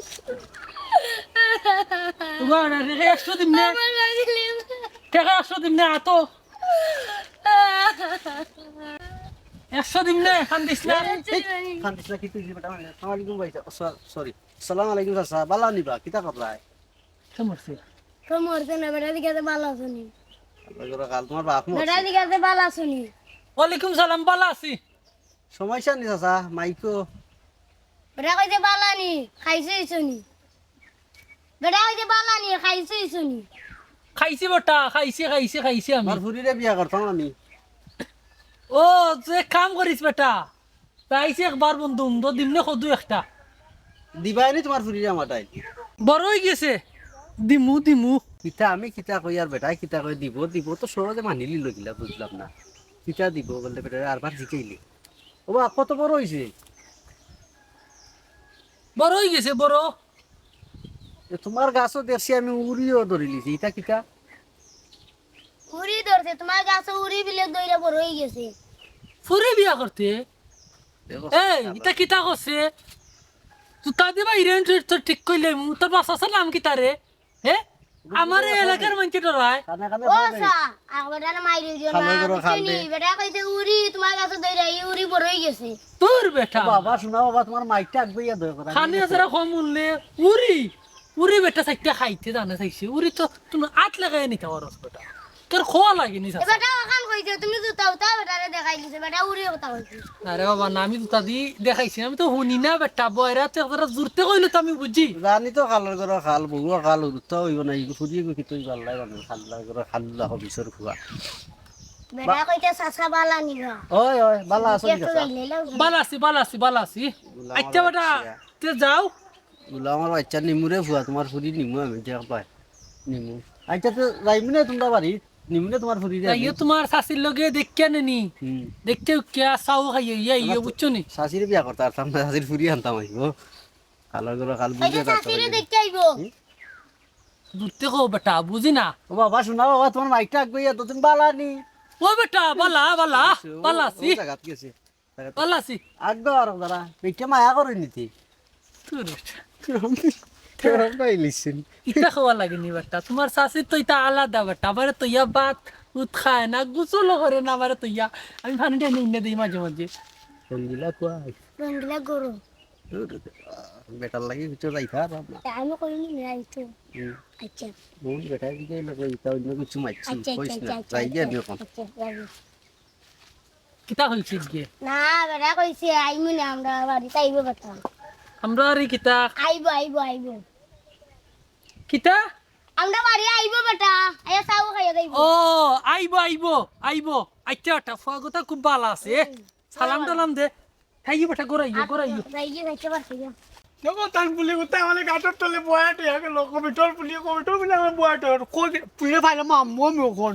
উবা, না, রে, একশো দিম নে। আমার বাড়ি নেই। টেকা একশো দিম নে, আতো। একশো দিম নে, কান্দিস না। এই, কান্দিস না, কি তুই বেটা? আসসালামু আলাইকুম ভাই, স-, সরি। আসসালামু আলাইকুম চাচা, বালা নিবা, কিতা করলাই? কে মরছে? কে মরছে না, বেটা দিকে আছে, বালা আছনি? আল্লাহ করে কাল তোমার বাপ মরছে। বেটা দিকে আছে, বালা আছনি? ওয়ালাইকুম সালাম, বালা আছি। সমস্যা নি চাচা, মাইকো। বেটা কইছে বালা নি, খাইছে ইছনি। বেটা কইছে বালা নি, খাইছে ইছনি। খাইছি বেটা, খাইছি, খাইছি, খাইছি আমি। আমার ফুরিরে বিয়া করতাম আমি। ও, তুই এক কাম করিস বেটা। পাইছি একবার বন্ধু, উন্দো দিমনে কদু একটা। দিবায়নি তোমার ফুরিরে আমার তাই। বড় অই গেছে। দিমু, দিমু। কিতা আমি কিতা কই আর বেটায় কিতা কই দিব, দিব তো সহজে মানিলি লগিলা বুঝলাম না। কিতা দিব বললে বেটায় আরবার জিকাইলি। ও বা, কত বড় অইছে? বড় অই গেছে, বড়। এ, তোমার গাছো দেখছি আমি উড়িও ধরিলিছি, ইটা কিতা? উড়ি ধরছে, তোমার গাছো উড়ি বিলে দইরা বড় অই গেছে। ফুরি বিয়া করতে? দেখো, এই, ইটা কিতা করছে? তুই তা দিবা ইরেন তুই তো ঠিক কইলে, মু তোর বাসা নাম কিতা রে? হে? আমার এই এলাকার মানষে ডরায়। কানে কানে ও খাবে। সা, আগবার না মাইরে দিও না, খালে করো, বুঝছো নি? খালে। বেটা কইছে উড়ি, তোমার গাছো দইরা, ই উড়ি বড় অই গেছে। তোর বেটা। বাবা, শোনা বাবা, তোমার মাইকটা একবার ইয়া দয়া করে। খানে যারা কম উঠলে, উড়ি, উড়ি বেটা সাইডটা খাইতে জানে চাইছে। উড়ি তো তুমি আত লাগাই নিতে পারো বেটা। তোর খোয়া লাগেনি এ চাচা। বেটা ওখান কইছে, তুমি জুতা উতা বেটারে দেখাই দিছে, বেটা উড়ি কথা কইছে। আরে বাবা, না, আমি জুতা দি দেখাইছি, আমি তো হুনি না বেটা, বয়রাতে একজরা জুরতে কইলে তো আমি বুঝি। জানি তো খালর ঘরো খাল, বউও খাল, উরুত্তা অইব না, ইগু ফুদি ইগু কিতো ইগু আল্লাহ জানে, খাল্লা ঘরো খাল্লা হবিসর ফুয়া। বেটা কইতে চাচা বালা নিবা। ওই, ওই, বালা আছো নি চাচা? বালা আছি, বালা আছি, বালা আছি। গুলাম আচ্ছা বেটা, আচ্ছা। তে যাও। গুলাম আমার বাচ্চা নিমু রে ফুয়া, তোমার ফুদি নিমু আমি, দেখ ভাই, নিমু। আচ্ছা, তো যাইমু নে তুমরার বাড়ি, নিমু নে তুমার ফুরিরে। তাইও তুমার চাচির লগে দেখিয়া নেনি। হুম। দেখিয়া উকিয়া চাও খাইয়া ইয়া ইয়া, বুঝছো নি? চাচিরে বিয়া করতাম পারতাম না, চাচির ফুরি আনতাম আইবো। কালো গরো কাল বুঝে চাচিরে দেখিয়া আইবো। হুম? দূর থাকি কও বেটা, বুঝি না। ও বাবা, শোনা বাবা, তুমার মাইকটা আগে ইয়া তো তুমি বালা নি। ও বেটা, বালা, বালা, ও, বালা ও আছি। জাগাত গেছে। বালা আছি। আগ দাও আরো যারা, বেটা মায়া করে নিতে। তোর বেটা। তোর ভাই লিসেন। ইতা খাওয়া লাগেনি বেটা, তুমার চাচির তো ইতা আলাদা বেটা, আমারে তো ইয়া ভাত উত খায় না, গোসলও করে না, আমারে তো ইয়া, আমি পানি টানি এনে দেই মাঝে মাঝে। রঙ্গিলা কই? রঙ্গিলা গরু। তোর বেটার লাগি কিছু যাইতা আর না। আমি কইনি না, এই তো। হুম। আচ্ছা। বোন বেটা দিকে লোক ইতা অন্য কিছু মারছি, আচ্ছা, আচ্ছা, কইস না, আচ্ছা, আচ্ছা, যাই গিয়া আচ্ছা, আমি এখন। আচ্ছা, যাবি। কিতা কইছে গিয়ে? না, বেটা কইছে, আইমু না, আমরার বাড়িত আইবো বেটা। আমরার বাড়ি কিতা? আইবো, আইবো, আইবো। কিতা? আমরার বাড়ি আইবো বেটা, আইয়া চাও খাইয়া যাইবো। ও, আইবো, আইবো, আইবো। আচ্ছা, বেটা, ফুয়া কথা খুব বালা আছে। হুম। সালাম টালাম দে। খাইও বেটা, গড়াইও, গড়াইও। যাইগি, যাইতে পারছি না। দেখো, তার বুলি কোথায় আমার গাছর তলে বয়া টয়া গেল, কবিতর বুলি, কবিতর বুলি আমার বয়া টয়া গেল। কই, তুই পাইলে মারমু আমি অখন।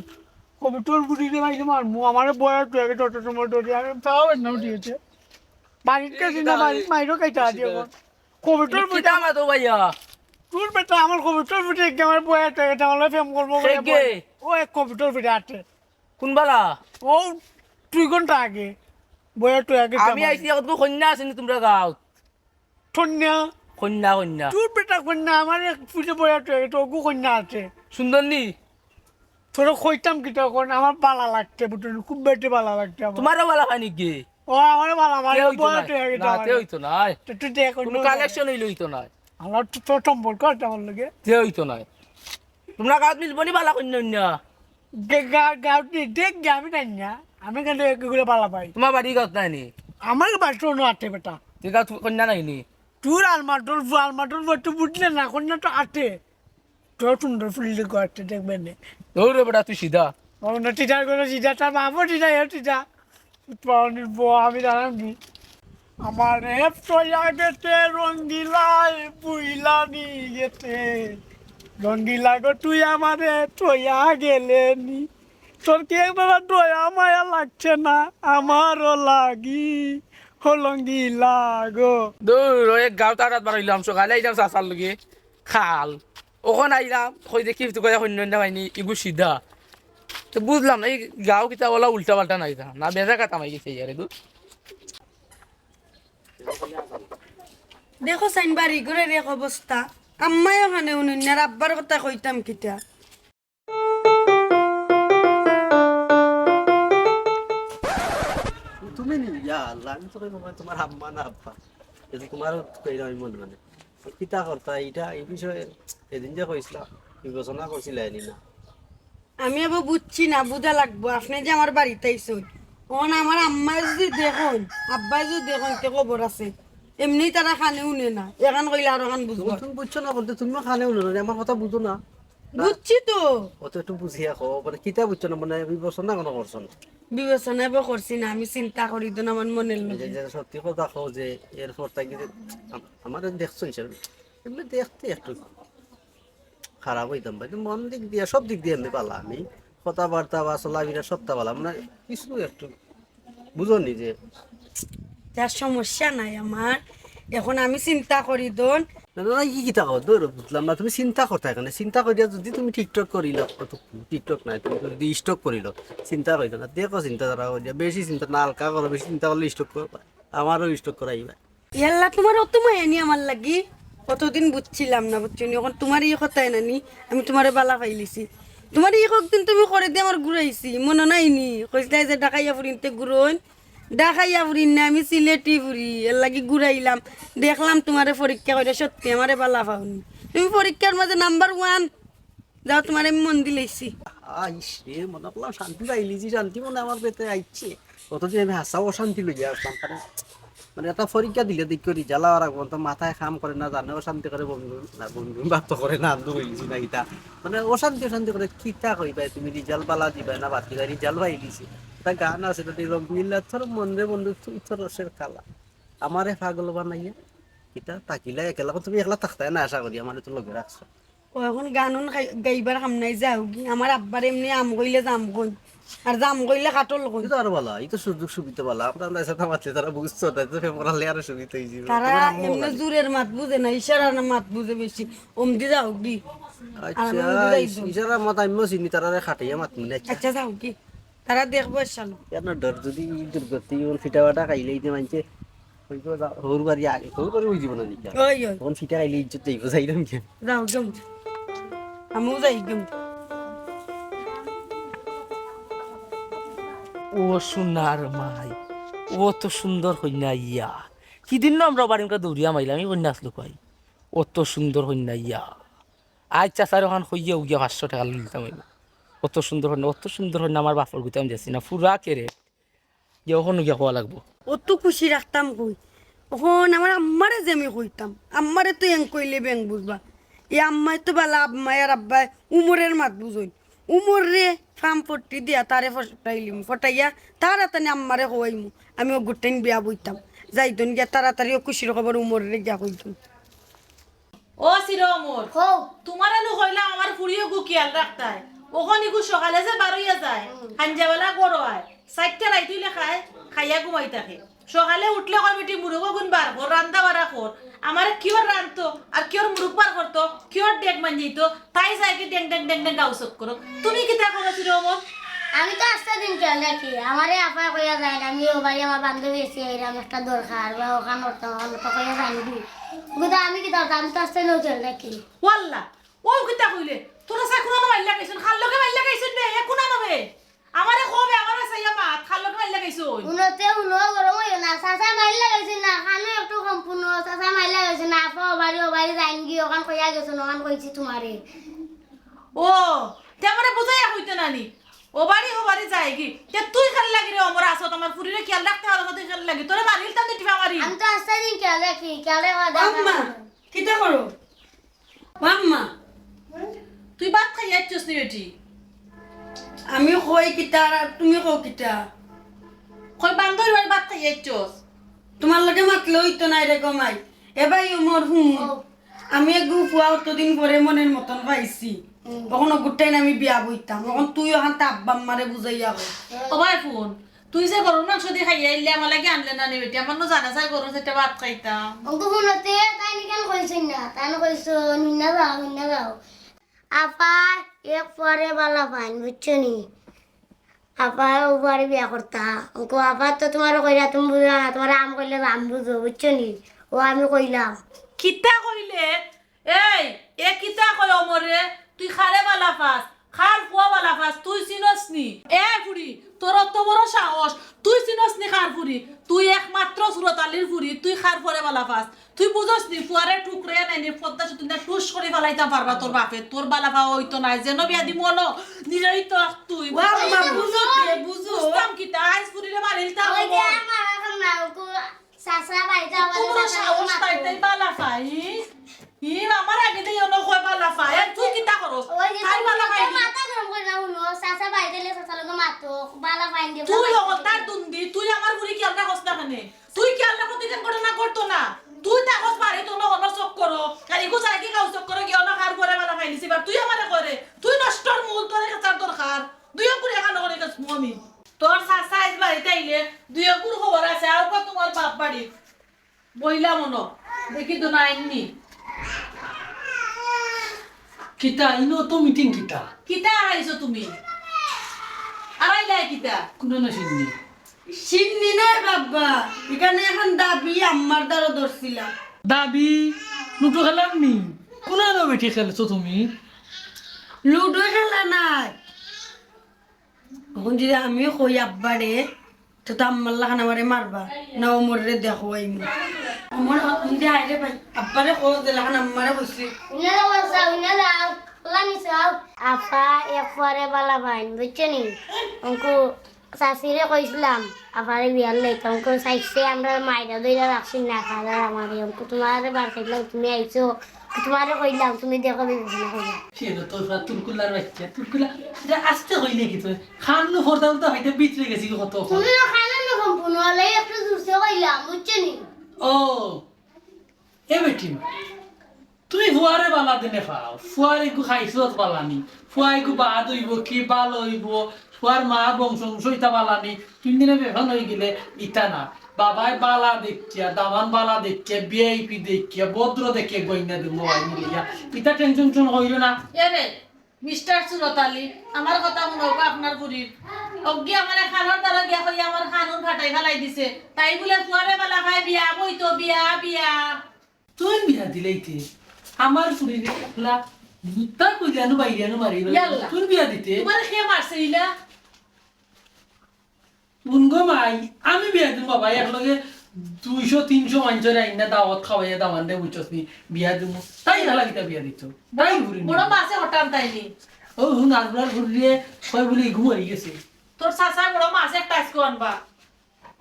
কবিতর বুলি রে পাইলে মারমু, আমারে বয়া টয়া গেল, যত সময় ধরে আমি তাও এর নাম দিয়েছে। বাড়িত গেছি না, বাড়িত মাইরও খাইতে আছি অখন। কবিতর বুলি কিতা মাতো ভাইয়া? তোর বেটা আমার কবিতর বুলি একে আমার বয়া টয়া গেছে, আমার প্রেম করবো বলে কে? বয়া। ও এক কবিতর বুলি আটে। কোন বালা? ও দুই ঘন্টা আগে। বয়া টয়া গেছে আমি আমার। আইছি, অত কন্যা আছেনি তুমরার গাঁওত? কন্যা? কন্যা, কন্যা। তোর বেটা কন্যা, আমার এক ফুটে বয়া টয়া গেছে, ওগু কন্যা আছে। সুন্দর নি? তোরে কইতাম কিতা কন, আমার বালা লাগছে, বুঝলি? খুব বেটি বালা লাগছে আমার। তুমারও বালা পায় নি গি? ও, আমারে বালা পায়, তে অইতো বয়া নায়। টয়া গেছে না, আমার। তে অইতো নায়। তো তুই দেখ, কোনো অন্য কানেকশন অইলে অইতো নায়। আমার তো তোর সম্পর্ক আছে আমার লগে। তে অইতো নায়। তুমরার গাঁওত মিলবো নি বালা কন্যা উন্যা? গে-, গা-, গাঁওত নি, দেখ গে, আমি নাই না। আমি কেন এগুলো বালা পাই? তুমার বাড়ি গাঁওত নাই নি? আমার বাড়ি তো অন্য আটে বেটা। তে গাঁওত কন্যা নাই নি? তোর আলমাটোর ফু-, আলমাটোর ফু একটু বুঝলে না, কন্যা তো আটে। তোর সুন্দর ফুল দিয়ে গড়তে দেখবে নে। দৌড় রে বেটা, তুই সিধা। ও না, টিটার করে সিধা, তার বাপও টিটা, এও টিটা। পাওনি বউ, আমি জানাম কি? আমারে থইয়া গেছে রঙ্গিলায়, বুইলা নি গেছে। রঙ্গিলা গো, তুই আমারে থইয়া গেলে নি। তোর কি একবার দয়া মায়া লাগছে না? আমারও লাগি, ও রঙ্গিলা গো। দূর, ওই এক গাঁও তারাত বারইলাম, সকালে আইলাম চাচার লগে। খাল। অখন আইলাম, কই দেখি তুই কইয়া হইন্য না পাইনি, ইগু সিধা। তো বুঝলাম না, এই গাঁও কিতা বলা উল্টা পাল্টা নাই তা। না বেজা কাটা মাই গেছে ইয়ারে দূর। দেখো চাইন বাড়ি ঘরের এক অবস্থা। আম্মায় অখানে উনুন না, আব্বার কথা কইতাম কিতা। তুমি নি? ইয়া আল্লাহ, আমি তো কইবো তুমার আম্মা না আব্বা। এই যে তুমারও কইলাম আমি মনে মনে। কিতা করতা ইটা, এই বিষয়ে এদিন যে কইছিলা, বিবেচনা করছিলা এনি না? আমি আবার বুঝছি না, বুঝা লাগবো। আপনে যে আমার বাড়িত আইছইন, অখন আমার আম্মায় যদি দেখইন, আব্বায় যদি দেখইন, তে খবর আছে। এমনি তারা কানে হুনে না, এখান কইলে আর ওখান বুঝবো। তুমি বুঝছো না বলতে, তুমিও কানে হুনো না, আমার কথা বুঝো না। বুঝছি তো। অত একটু বুঝিয়া কও, মানে কিতা বুঝছো না, মানে বিবেচনা কোনো করছো না? বিবেচনা এবার করছি না, আমি চিন্তা করি তো না আমার মনের এই যে, মধ্যে। যে সত্যি কথা কও যে এরপর থাকি যে আম-, আমারে দেখছো হিসাবে, এমনি দেখতে একটু খারাপ হইতাম ভাই, তো মন দিক দিয়া, সব দিক দিয়া এমনি ভালা আমি, কথাবার্তা বা চলাফেরা সবটা ভালা, মানে কিছু একটু বুঝো নি যে। যার সমস্যা নাই আমার, এখন আমি চিন্তা করি দন। না, না, না, কি কিতা কও? ধরো, বুঝলাম না, তুমি চিন্তা করতে এখানে, চিন্তা করিয়া যদি তুমি TikTok করিল, অত TikTok নাই, তুমি যদি stroke করিল, চিন্তা করিল না, দেখো চিন্তা ধারা করিয়া, বেশি চিন্তা না, হালকা করো, বেশি চিন্তা করলে stroke করো, আমারও stroke করাইবা। ইয়াল্লা, তোমার অত মায়া নি আমার লাগি? অতদিন বুঝছিলাম না, বুঝছো নি? এখন তোমার এই কথায় না নি, আমি তোমারে বালা পাইলিছি। তোমার এই কতদিন তুমি করে দিয়ে আমার ঘুরাইছি, মনে নাই নি? কইছিলাই যে ঢাকাইয়া ফুরিনতে ঘুরইন, ঢাকাইয়া ফুরিন না, আমি সিলেটি ফুরি, এর লাগি ঘুরাইলাম। দেখলাম তোমারে পরীক্ষা করে সত্যি আমারে বালা পাওনি। তুমি পরীক্ষার মাঝে নাম্বার ওয়ান। যাও, তোমারে আমি মন দিলাইছি। আইস রে, মনে করলাম শান্তি পাইলি, যে শান্তি মনে আমার পেটে আইছে। অথচ আমি হাসাও অশান্তি লইয়া আসলাম। কারণ মানে এটা পরীক্ষা দিলে দেখো result আওয়ার আগ পর্যন্ত মাথায় কাম করে না, জানে অশান্তি করে বন্ধু, না বন্ধু বাপ তো করে না, আন্দু হইলিছি না কিতা। মানে অশান্তি অশান্তি করে কিতা কইবায় তুমি, result বালা দিবায় না বাদ দিবায়, result পাইলিছি। এটা গান আছে, এটা রঙ্গিলা তোর মন রে বন্ধু, তুই তো রসের কালা। আমারে পাগল বানাইয়া কিতা তাকিলা একলা, তুমি একলা থাকতায় না আশা করি, আমারে তো লগে রাখছো। ও অখন গান উন গাই-, গাইবার কাম নাই, যাওগি। আমার আব্বার এমনে আম কইলে জাম কইন, আর জাম কইলে কাঠল কইন। ইতা আরো ভালা, ইতা সুযোগ সুবিধা ভালা। আমরা, আমরা সাথে মাতলে তারা বুঝতো না, তো ফেম করালে আরো সুবিধা হয়ে যাবে। তারা তোমার আম্মু এমনে খালি। জোরের মাত বুঝে না, ইশারার মাত বুঝে বেশি। অমদি যাওগি। আর আচ্ছা, আমি অমদি যাই ইশ-, তো। ইশারার মাত আমিও চিনি, তারারে খাটাইয়া মাত মনে আচ্ছা। আচ্ছা, যাওগি। তারা দেখবো ইনশাআল্লাহ। কেন ডর যদি এই দুর্গতি ওর ফিটা বাটা খাইলে এই যে মানছে, ওই তো যা-, হৌর বাড়ি আগে, হৌর বাড়ি ওই জীবনে নিকা। ওই, ওই। তখন ফিটা খাইলে ইজ্জত যাইবো, যাইলাম কেন? যাও, যাও। আমিও যাই, যাও। ও সোনার মাই, অত সুন্দর কইনা ইয়া। কিদিন না আমরা বাড়ি মুখা দৌড়িয়া মাইলাম, আমি কইনা আসলো কই? অত সুন্দর কইনা ইয়া। আচ্ছা, স্যার, ওখান কইয়া উগিয়া পাঁচশো টাকা লইতাম অইব। অত সুন্দর কইনা, অত সুন্দর কইনা আমার বাপর গুতাম যাচ্ছি না, ফুরা কেরে। যে ওখানে গিয়া কওয়া লাগবো। অত খুশি রাখতাম কই? অখন আমার আম্মারে যে আমি কইতাম, আম্মারে তো এং কইলে বেং বুঝবা। এই আম্মায় তো বালা, আম্মায় আর আব্বায় উমরের মাত বুঝইন। উমররে ফার্ম পট্টি দিয়া তারে ফটাইলিম, ফটাইয়া তার আতানে আম্মারে কওয়াইমু। আমি অগুর টাইন বিয়া বইতাম। যাইতন গিয়া তাড়াতাড়ি ও খুশির খবর উমররে গিয়া কইতন। ও সিরো অমর, হো। তুমারে নু কইলাম আমার ফুড়ি অগু খিয়াল রাখতায়। অখন ইগু সকালে যে বারইয়া যায়, হুম। হাইঞ্জাবেলা ঘরো আয়, চাইরটা রাইত অইলে খায়, খাইয়া ঘুমাই থাকে। সকালে উঠলে কয়, "বেটি, মুরগ অগুন বার কর, রান্দা বাড়া কর।" আমারে কিয়র রানতো, আর কিয়র মুরগ বার করতো, কিয়র ডেগ মাঞ্জাইতো, তাই যায়গি ডেং ডেং ডেং ডেং গাউ চক্করো। তুমি কিতা করো সিরো অমর? আমি তো আস্তা দিন খিয়াল রাখি, আমারে আফায় কইয়া যায় না, আমি ও বাড়ি আমার বান্ধবী আছি, এরাম একটা দরকার, বা ওখান করতাম, ওখান করতাম কইয়া যায়নি। কিন্তু আমি কিতা করতাম, আমি তো আস্তা দিন খিয়াল রাখি। ওয়াল্লা, ও কিতা কইলে? তোরা সাই কুনানো মাইল্লা গাইছুন, খার লগে মাইল্লা গাইছুন বে, এ কুনানো বে? আমারে কও বে, আমারে সাইয়া মাত, খার লগে মাইল্লা গাইছুন। উনতে উনো গরম অইও না, চাচা মাইল্লা গাইছুন না, খানো একটু সম্পূর্ণ, চাচা মাইল্লা গাইছুন না, আফা ও বাড়ি, ও বাড়ি যাইনগি, ওখান কইয়া গেছুন, ওখান কইছি তুমারে। ও, তে আমারে বুঝাইয়া কইতে নানি? ও বাড়ি, ও বাড়ি যায়গি। তে তুই খালি লাগি রে, অমর আসত, আমার ফুরিরে খিয়াল রাখতে পারো না, তুই খালি লাগি। তোরে মারিল তাম টিপা মারি। আমি তো আস্তা দিন খিয়াল রাখি, খিয়াল রাখা ও আম্মা, দরকার। কিতা করো? ও আম্মা, তুই ভাত খাইয়া আইছস নি বেটি? আমি কই কিতা আর তুমি কও কিতা? কই বান্দর বাড়ি ভাত খাইয়া আইছস? তোমার লগে মাতলে অইতো নায় রে গো মাই। এ ভাই উমর হুন। ও। আমি এগু ফুয়া অতদিন পরে মনের মতন পাইছি। হুম। অখন অগুর টাইন আমি বিয়া বইতাম। অখন তুই অখানতে আব্বা আম্মারে বুঝাইয়া কর। ও ভাই ফুন, তুই যে গরুর মাংস দি খাইয়া আইলে আমার লাগি আনলে না নি বেটি? আমার নু জানা চাই গরুর সাথে ভাত খাইতাম। অগু হুনতে তাইন কেন কইছইন না? তাইন কইছইন, "হুইনা যাও, হুইনা যাও।" আফা এক ফুয়ারে বালা পাইন, বুঝছো নি? আফা ও ফুয়ারে বিয়া করতা। অগু আফা তো তুমারে কইরা তুমি বুঝো না, তুমারে আম কইলে আম বুঝো, বুঝছো নি? ও আমি কইলাম। কিতা কইলে? এই, এ কিতা কয় অমরে? তুই খারে বালা পাস, খার ফুয়া বালা পাস, তুই চিনস নি? এ ফুড়ি, তোর অত বড় সাহস, তুই চিনস নি খার ফুড়ি? তুই একমাত্র সুরত আলীর ফুড়ি, তুই খার ফুয়ারে বালা পাস। তুই বুঝস নি, ফুয়ারে ঠুকরে নাই নি, পদ্মা সেতু দিয়া টুস করি ফালাইতাম পারবা তোর বাপে, তোর বালা পাওয়া অইতো নায়, যেন বিয়া দিমু অনো, নিরই তো তুই। ও আম্মা, বুঝস নি? বুঝো, বুঝো। বুঝতাম কিতা, আইজ ফুড়িরে মারিলতাম। ওই যে আমার এখন না, ওগু চাচা বাড়িতে আমার তো কোনো চাচা সাহস মারতো। তাই তাই বালা পাই। ই, আমার আগে দিয়ে অনো কয় বালা পাই। আর তুই কিতা করস? ওই যে তাই তুমি বালা পাই। মাথা গরম করে না হুনো, চাচা বাড়িতে গেলে চাচার লগে মাতো, বালা পাই দিয়ে তুই বালা অকল পাই। তার দুন্দি, তুই আমার ফুড়ি খিয়াল রাখস না কেনে? তুই খিয়াল রাখো, তুই কেন ঘটনা ঘটতো না? তুই থাকস বাড়ি, তো অনো অনো চক্করো। আর ইগু যায়গি গাউ চক্করো, গিয়া অনো খার ফুয়ারে বালা পাইলিছি, এবার তুই আমারে কইরে। তুই নষ্টর মূল, তোরে খেচার দরকার। দুইও গুড়ি এখানো করে গেছমু আমি। তোর চাচা আইজ বাড়িত আইলে দুইও গুড় খবর আছে, আউক্কা তুমার বাপ বাড়ি। বইলাম অনো, দেখি তো না আইননি। কিতা, ইনো তো মিটিং কিতা? কিতা আইছো তুমি? আর আইলাই কিতা? কুনানো শিন্নি? শিন্নি নায় বাবা, ইখানো এখন দাবি আম্মার দ্বারো ধরছিলাম। দাবি? লুডু খেলার নি? কুনানো বেটি খেলছো তুমি? লুডু খেলা নায়। অখন যদি আমি কই আব্বারে, তে তো আম্মার লাখান আমারে মারবা, না অমররে দেখো আইমু। অমর, অখন যে আয় রে ভাই, আব্বারে কও যে লাখান আম্মারে কইছি। ইনা যাও, যাও, ইনা যাও, খোলা নিছে আও। আফা এক ফুয়ারে বালা পাইন, বুঝছো নি? অগু চাচিরে কইছিলাম, আফারে বিয়ার লাগি, অগু চাইছে আমরা মাইরা ধইরা রাখছি না, খালা আমারে, অগু তুমারে বার করলাম, তুমি আইছো, তুমারে কইলাম, তুমি দেখো বিবেচনা করো। সে তো তোর পুরা তুলকুলার বাচ্চা, তুলকুলা। এটা আস্তে কইলে কি তুই? খান নু ফর্দা উল্টা হইতে ভিতরে গেছি কি কত? তুমি না খানা না সম্পূর্ণ হলে একটু জোরসে কইলাম, বুঝছো নি? ও, এ বেটি, তুমি ফুয়ারে বালা দিনে পাও, ফুয়ার এগু খাইছত বালানি, ফুয়া এগু বাদ অইবো কি, বালা অইবো, ফুয়ার মা বংশ বংশ ইতা বালানি, তিন দিনে বেফান অইগেলে ইতা না। বাবায় বালা দেখিয়া, দামান বালা দেখিয়া, ভিআইপি দেখিয়া, ভদ্র দেখিয়া গয়না দিমু আই মিলিয়া। ইতা টেনশন টেনশন অইলো না। এরে, মিস্টার সুরত আলী, আমার কথা হুনউক্কা আপনার ফুরির। অগি আমারে খানোর দ্বারা গিয়া কইয়া আমার খানুর ফাটাই ফালাই দিছে। তাই বুলে ফুয়ারে বালা পায় বিয়া বইতো, বিয়া, বিয়া। তুই বিয়া দিলেইতে আমার ফুরিরে একলা জুতা কইলানো বাইরানো মারি ইয়াল্লা। তুই বিয়া দিতে তোমার কে মারছে ইলা? উনগো মাই, আমি বিয়া দিমু বাবা, একলগে দুইশো তিনশো মানষরে আইনা দাওয়াত খাওয়াইয়া দামান দে বুঝছস নি, বিয়া দিমু। তাই হালা কিতা বিয়া দিত? তাই ঘুরি বড় মাছে হঠাৎ তাইনি। ও হুন আরবার ঘুরিয়ে কয় বলে ঘুমাই গেছে। তোর চাচা বড় মাছ একটা আজকে আনবা।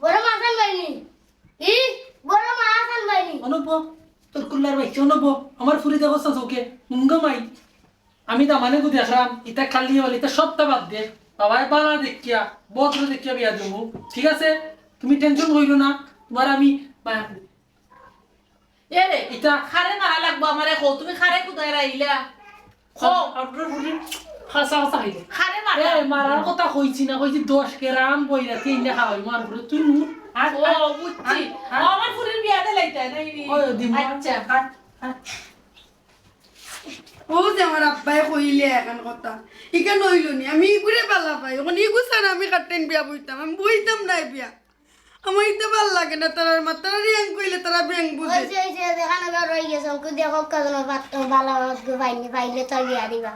বড় মাছ আনবাইনি? ই বড় মাছ আনবাইনি? অনব, তোর কুল্লার বাইচ্চা অনব, আমার ফুরি দেখো চোখে, উনগো মাই। আমি দামানে গু দেখলাম, ইতা খালি হল, ইতা সবটা বাদ দে। বাবায় বালা দেখিয়া, ভদ্র দেখিয়া বিয়া দেবো, ঠিক আছে? তুমি টেনশন করিও না, তোমার আমি মায়া করি। এ রে, ইতা খারে মারা লাগবো আমারে, কও, তুমি খারে কুদায় রাইলা? কও। আপনার ফুরি হাসা হাসা হইলে। খারে মারা। এ, মারার কথা কইছি না, কইছি দশ গ্রাম বইরা তিনটা খাওয়াই, মার ফুরি, তুই নু। আর, ও, আর, বুঝছি। আর, আর। ও, আমার ফুরির বিয়া দিলাইতা, নাই নি? ওই, দিমু। আচ্ছা। আর, আর। ও যে আমার আব্বায় কইলে এখন কথা, ইখান অইল নি, আমি ইগুরে বালা পাই, এখন ইগু ছাড়া আমি কাটেন বিয়া বইতাম, আমি বইতাম না বিয়া। আমার ইতা ভালা লাগে না, তারার মা, তারা রিয়াং কইলে তারা ব্যাং বুঝে। ওই যে, ওই যে, দেখানো বার হয়ে গেছে, ওকে দেখো, কখনো বাত-, বালা বাত গো পাইনি, পাইলে তো বিয়া দিবা।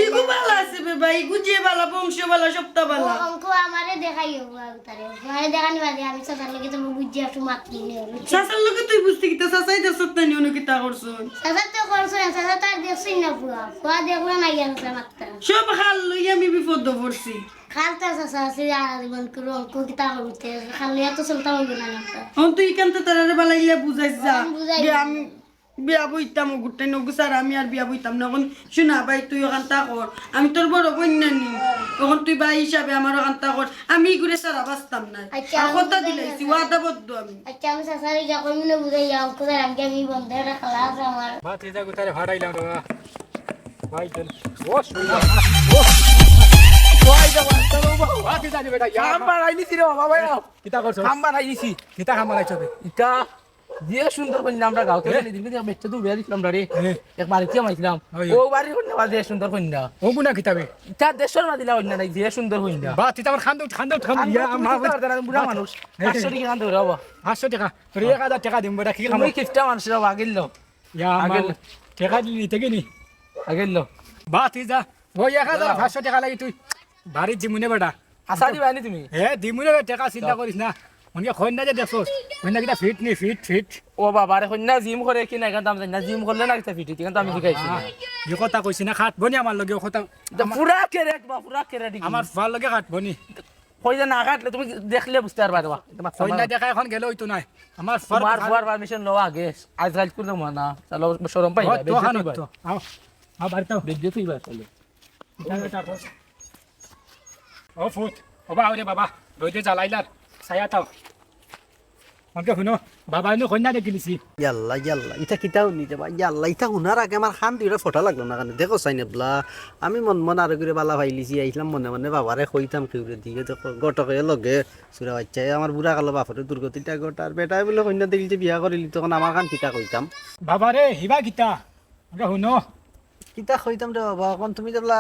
ইগু বালা আছে বে ভাই, ইগু যে বালা, বংশ বালা, সবটা বালা। ও, অঙ্ক আমারে দেখাই হবো, আমি তারে। আমারে দেখানি বাদে আমি চাচার লগে তো বুঝি একটু মাত কিনে হলো। চাচার লগে তুই বুঝতে কিতা, চাচাই দেখছত না নি, উনি কিতা করছইন? চাচা তো করছইন, চাচা তার দেখছইন না ফুয়া। ফুয়া দেখলো না গিয়া চাচা মাততা। সব হাল লইয়া আমি বিপদ পড়ছি। খালতা চাচা আছে, আর জীবন করে অঙ্ক কিতা করতে? খাল লইয়া তো চলতা হইব না অঙ্ক। অখন তুই ইখান তো তারারে বালাইলে বুঝাইস যা। অখন বুঝাই যে দিবো। আমি বিয়া বইতাম, ওগুরটাই নগু স্যার, আমি আর বিয়া বইতাম না। অখন শোনা ভাই, তুই ওখান তা কর, আমি তোর বড় বইন না নি, অখন তুই ভাই হিসাবে আমার ওখান তা কর, আমি ইগুরে সারা বাঁচতাম না। আচ্ছা, আর আমি কথা বুঝাই দিলাইছি, গেছি। ওয়াদাবদ্ধ আমি। আচ্ছা, আমি চাচারে গিয়া কইমু না বুঝাই, ইয়া, অঙ্ক স্যার, আমি, আমি বন্ধ একটা খেলা আছে আমার। ভাতিজা গুতারে ফাড়াইলাম রে বাবা। ভাই চল। ও, শুনলাম। ও। ভাই যা, ভাই, চলো বাবা। ভাতিজা রে বেটা, ইয়া। কাম বাড়াই নিছি রে বাবা, ভাই। কিতা করছো? কাম বাড়াই নিছি। কিতা কাম বাড়াইছো বে? ইতা যে সুন্দর কইন্যা আমরা গাঁও থাকি এ? আনি দিন, কিন্তু বেচতে তো বিয়া দিছিলাম না রে। এ? এক বাড়িত মাইছিলাম। ওই। ও বাড়ির কইন্যা বাদে সুন্দর কইন্যা। ও গুনা কিতাবে? ইতা দেশর মাদিলা কইন্যা নাই, যে সুন্দর কইন্যা। বা, তুই তো আমার খান্দো, খান্দো, খান্দো। খান্দো, ইয়া, তুমি মা, চিন্তা করতে না, তুমি বুড়া মানুষ। এ, পাঁচশো টাকা খান্দো রে বাবা। পাঁচশো টাকা। তোর এক হাজার টাকা দিম বেটা, কি খামো? তুমি কিপটা মানুষ রে বাবা, গেল। ইয়া, আমার আগের টাকা দিলি নিতে গেলি। আগের লো। বা, তুই যা। ওই এক হাজার পাঁচশো টাকা লাগি তুই বাড়িত দিমুনে বেটা। আশা দিবা নি তুমি? হে, দিমুনে বে, টাকা চিন্তা করিস না। মনে কইন্যা যে দেখছস, কইন্যা কিতা ফিট নি, ফিট, ফিট। ও বাবা রে, কইন্যা জিম করে কি না, এখান তো আমি জানি না, জিম করলে না কিতা ফিট, এখান তো আমি শিখাইছি না। আহ, ই কথা কইছি না, খাটবো নি আমার লগে, ও কথা। ইটা পুরা ক্যারেট বা, পুরা ক্যারেট। আমার ফুয়ার লগে খাটবো নি। কই যে না খাটলে তুমি দেখলে বুঝতে পারবা রে বা। কইন্যা দেখা এখন গেলে অইতো নায়। আমার ফুয়ার তোমার কথা ফুয়ার পারমিশন লও আগে। আজকাল করে দেবো না। চলো, শরম পাই ও, না, তো বেজ্জতি খানো পাই। তো। আও, আও, বাড়িত আও। বেজ্জতি পাই, চলো। ও ফুত, ও বা, ওরে বাবা, রইদে জ্বালাইলার, ছায়া তাও। আমাকে হুনো, বাবা এনে কইন্যা দেখিলিছি। ইয়াল্লা, ইয়াল্লা, ইতা কিতা হুনি রে বা? ইয়াল্লা, ইতা হুনার আগে আমার কান দুইটা ফটা লাগলো না কেনে? দেখো চাইন এবলা, আমি মন মন আরো করে বালা পাইলিছি, আইলাম মনে মনে বাবারে কইতাম কেউরে দিয়ে, দেখো, ঘটকে লগে, চুরা বাইচ্চায় আমার বুড়া কালো বাপরে দুর্গতিটা ঘটার, বেটায় বুলে কইন্যা দেখিলিছে বিয়া করিলি, তখন আমার কান কিতা কইতাম? বাবারে, হিবা কিতা? ওটা হুনো। কিতা কইতাম রে বাবা, অখন তুমি যেবলা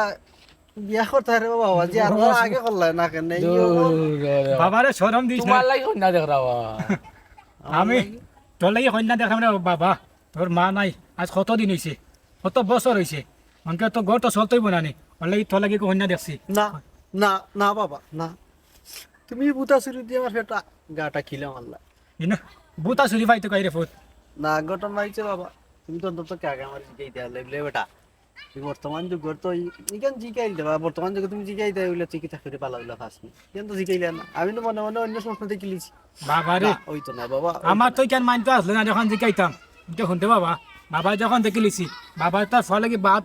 বিয়া করতায় রে বাবা, যে আর ওরা আগে করলায় না কেনে? এই দূর, অখন দূর, দূর। বাবারে শরম দিস না। তোমার লাগি কইন্যা দেখরা বা। আমি তোর লাগি কইন্যা দেখরাম রে বাবা। তোর মা নাই, আজ কত দিন অইছে, কত বছর অইছে। মনকে তো ঘর তো চলতই বনানি, ওর লাগি তোর লাগি কইন্যা দেখছি। না, না, না বাবা, না। তুমি বুতা চুরি দিয়া আমার পেটা গাটা খিলা মারলা। ইনো, বুতা চুরি পাইতো কাইরে ফুত। না, ঘটনা অইছে বাবা, তুমি তো অন্তত কে আগে আমার জিকাই দিয়া লেবলে বেটা। এই বর্তমান যুগর তো ই-, ইখান জিকাইল দেবা, বর্তমান যুগে তুমি জিকাই দেয় অইলে তুই কিতা করে বালা অইলা ফাস নি? ইখান তো জিকাইলে না। আমি তো মনে মনে অন্য স্বপ্ন দেখিলিছি। বাবা রে, না, ওই তো না বাবা, ওই আমার তো তো না। ইখান মাইন তো আসলে না, যখন জিকাইতাম। ইটা হুনতে বাবা, বাবা যখন দেখিলিছি, বাবা তার ফলে কি বাদ,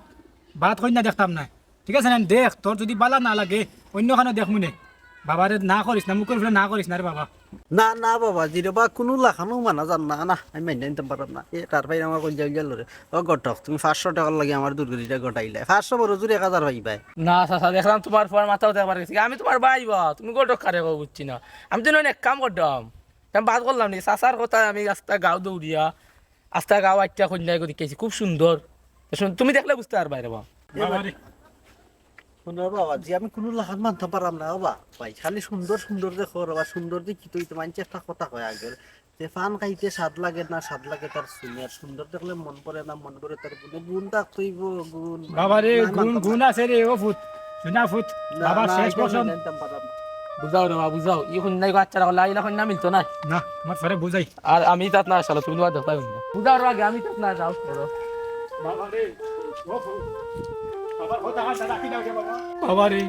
বাদ কইন্যা দেখতাম না। ঠিক আছে না? দেখ, তোর যদি বালা না লাগে, অন্য খানো দেখমু নে। বাবারে না করিস না, মুখর উপরে না করিস না রে বাবা। না না বাবা, জিরে বা কুনু লাখানউ মানা যার না। না, আমি মাইনা নিতাম পারলাম না। এ তার ভাই আমার কইল যাই গেল রে। ও ঘটক, তুমি পাঁচশো টেকার লাগি আমার দুর্গতিটা ঘটাইলে, পাঁচশো বড় জোর এক হাজার পাইবায়। না চাচা, দেখলাম তুমার ফুয়ার মাথাও দেখবার গেছে। আমি তুমার ভাই বা, তুমি ঘটক কারে কও বুঝছি না। আমি তো নয় এক কাম করলাম, আমি বাদ করলাম নি। চাচার কথায় আমি আস্তা গাঁও দৌড়িয়া, আস্তা গাঁও আটটা কইন্যায় করি কেছি, খুব সুন্দর। তো শুন, তুমি দেখলে বুঝতে পারবায় রে বা। বাবারে। হুনো বাবা, জি আমি কুনু লাখান মানতাম পারলাম না বাবা। ভাই, খালি সুন্দর সুন্দর দেখো রে বা, সুন্দর দেখি তুই তো মানছি একটা কথা কয় আগের, যে পান খাইতে স্বাদ লাগে না, স্বাদ লাগে তার চুনে, আর সুন্দর দেখলে মন পড়ে না, মন পড়ে তার গুণে। গুণ থাকতেই গুণ। বাবারে, না, গুণ, মানতাম গুণ না। আছে রে, ও ফুত। শুনা ফুত, না, বাবার না, শেষ এটা বসন। মানতাম পারলাম না। বুঝাও রে বা, বুঝাও। ই কইন্যায় আচ্ছা রাখো, লাইলা কইন্যা মিলতো নাই। না, তোমার ফেরে বুঝাই। আর আমি তাত না চালো, তুমি বাদ দাও, তাই না? বুঝাও রে আগে, আমি তাত না যাও, করো। বাবারে, ও ফুত, বাবার কথা আর রাখি দাও রে বাবা। বাবারে,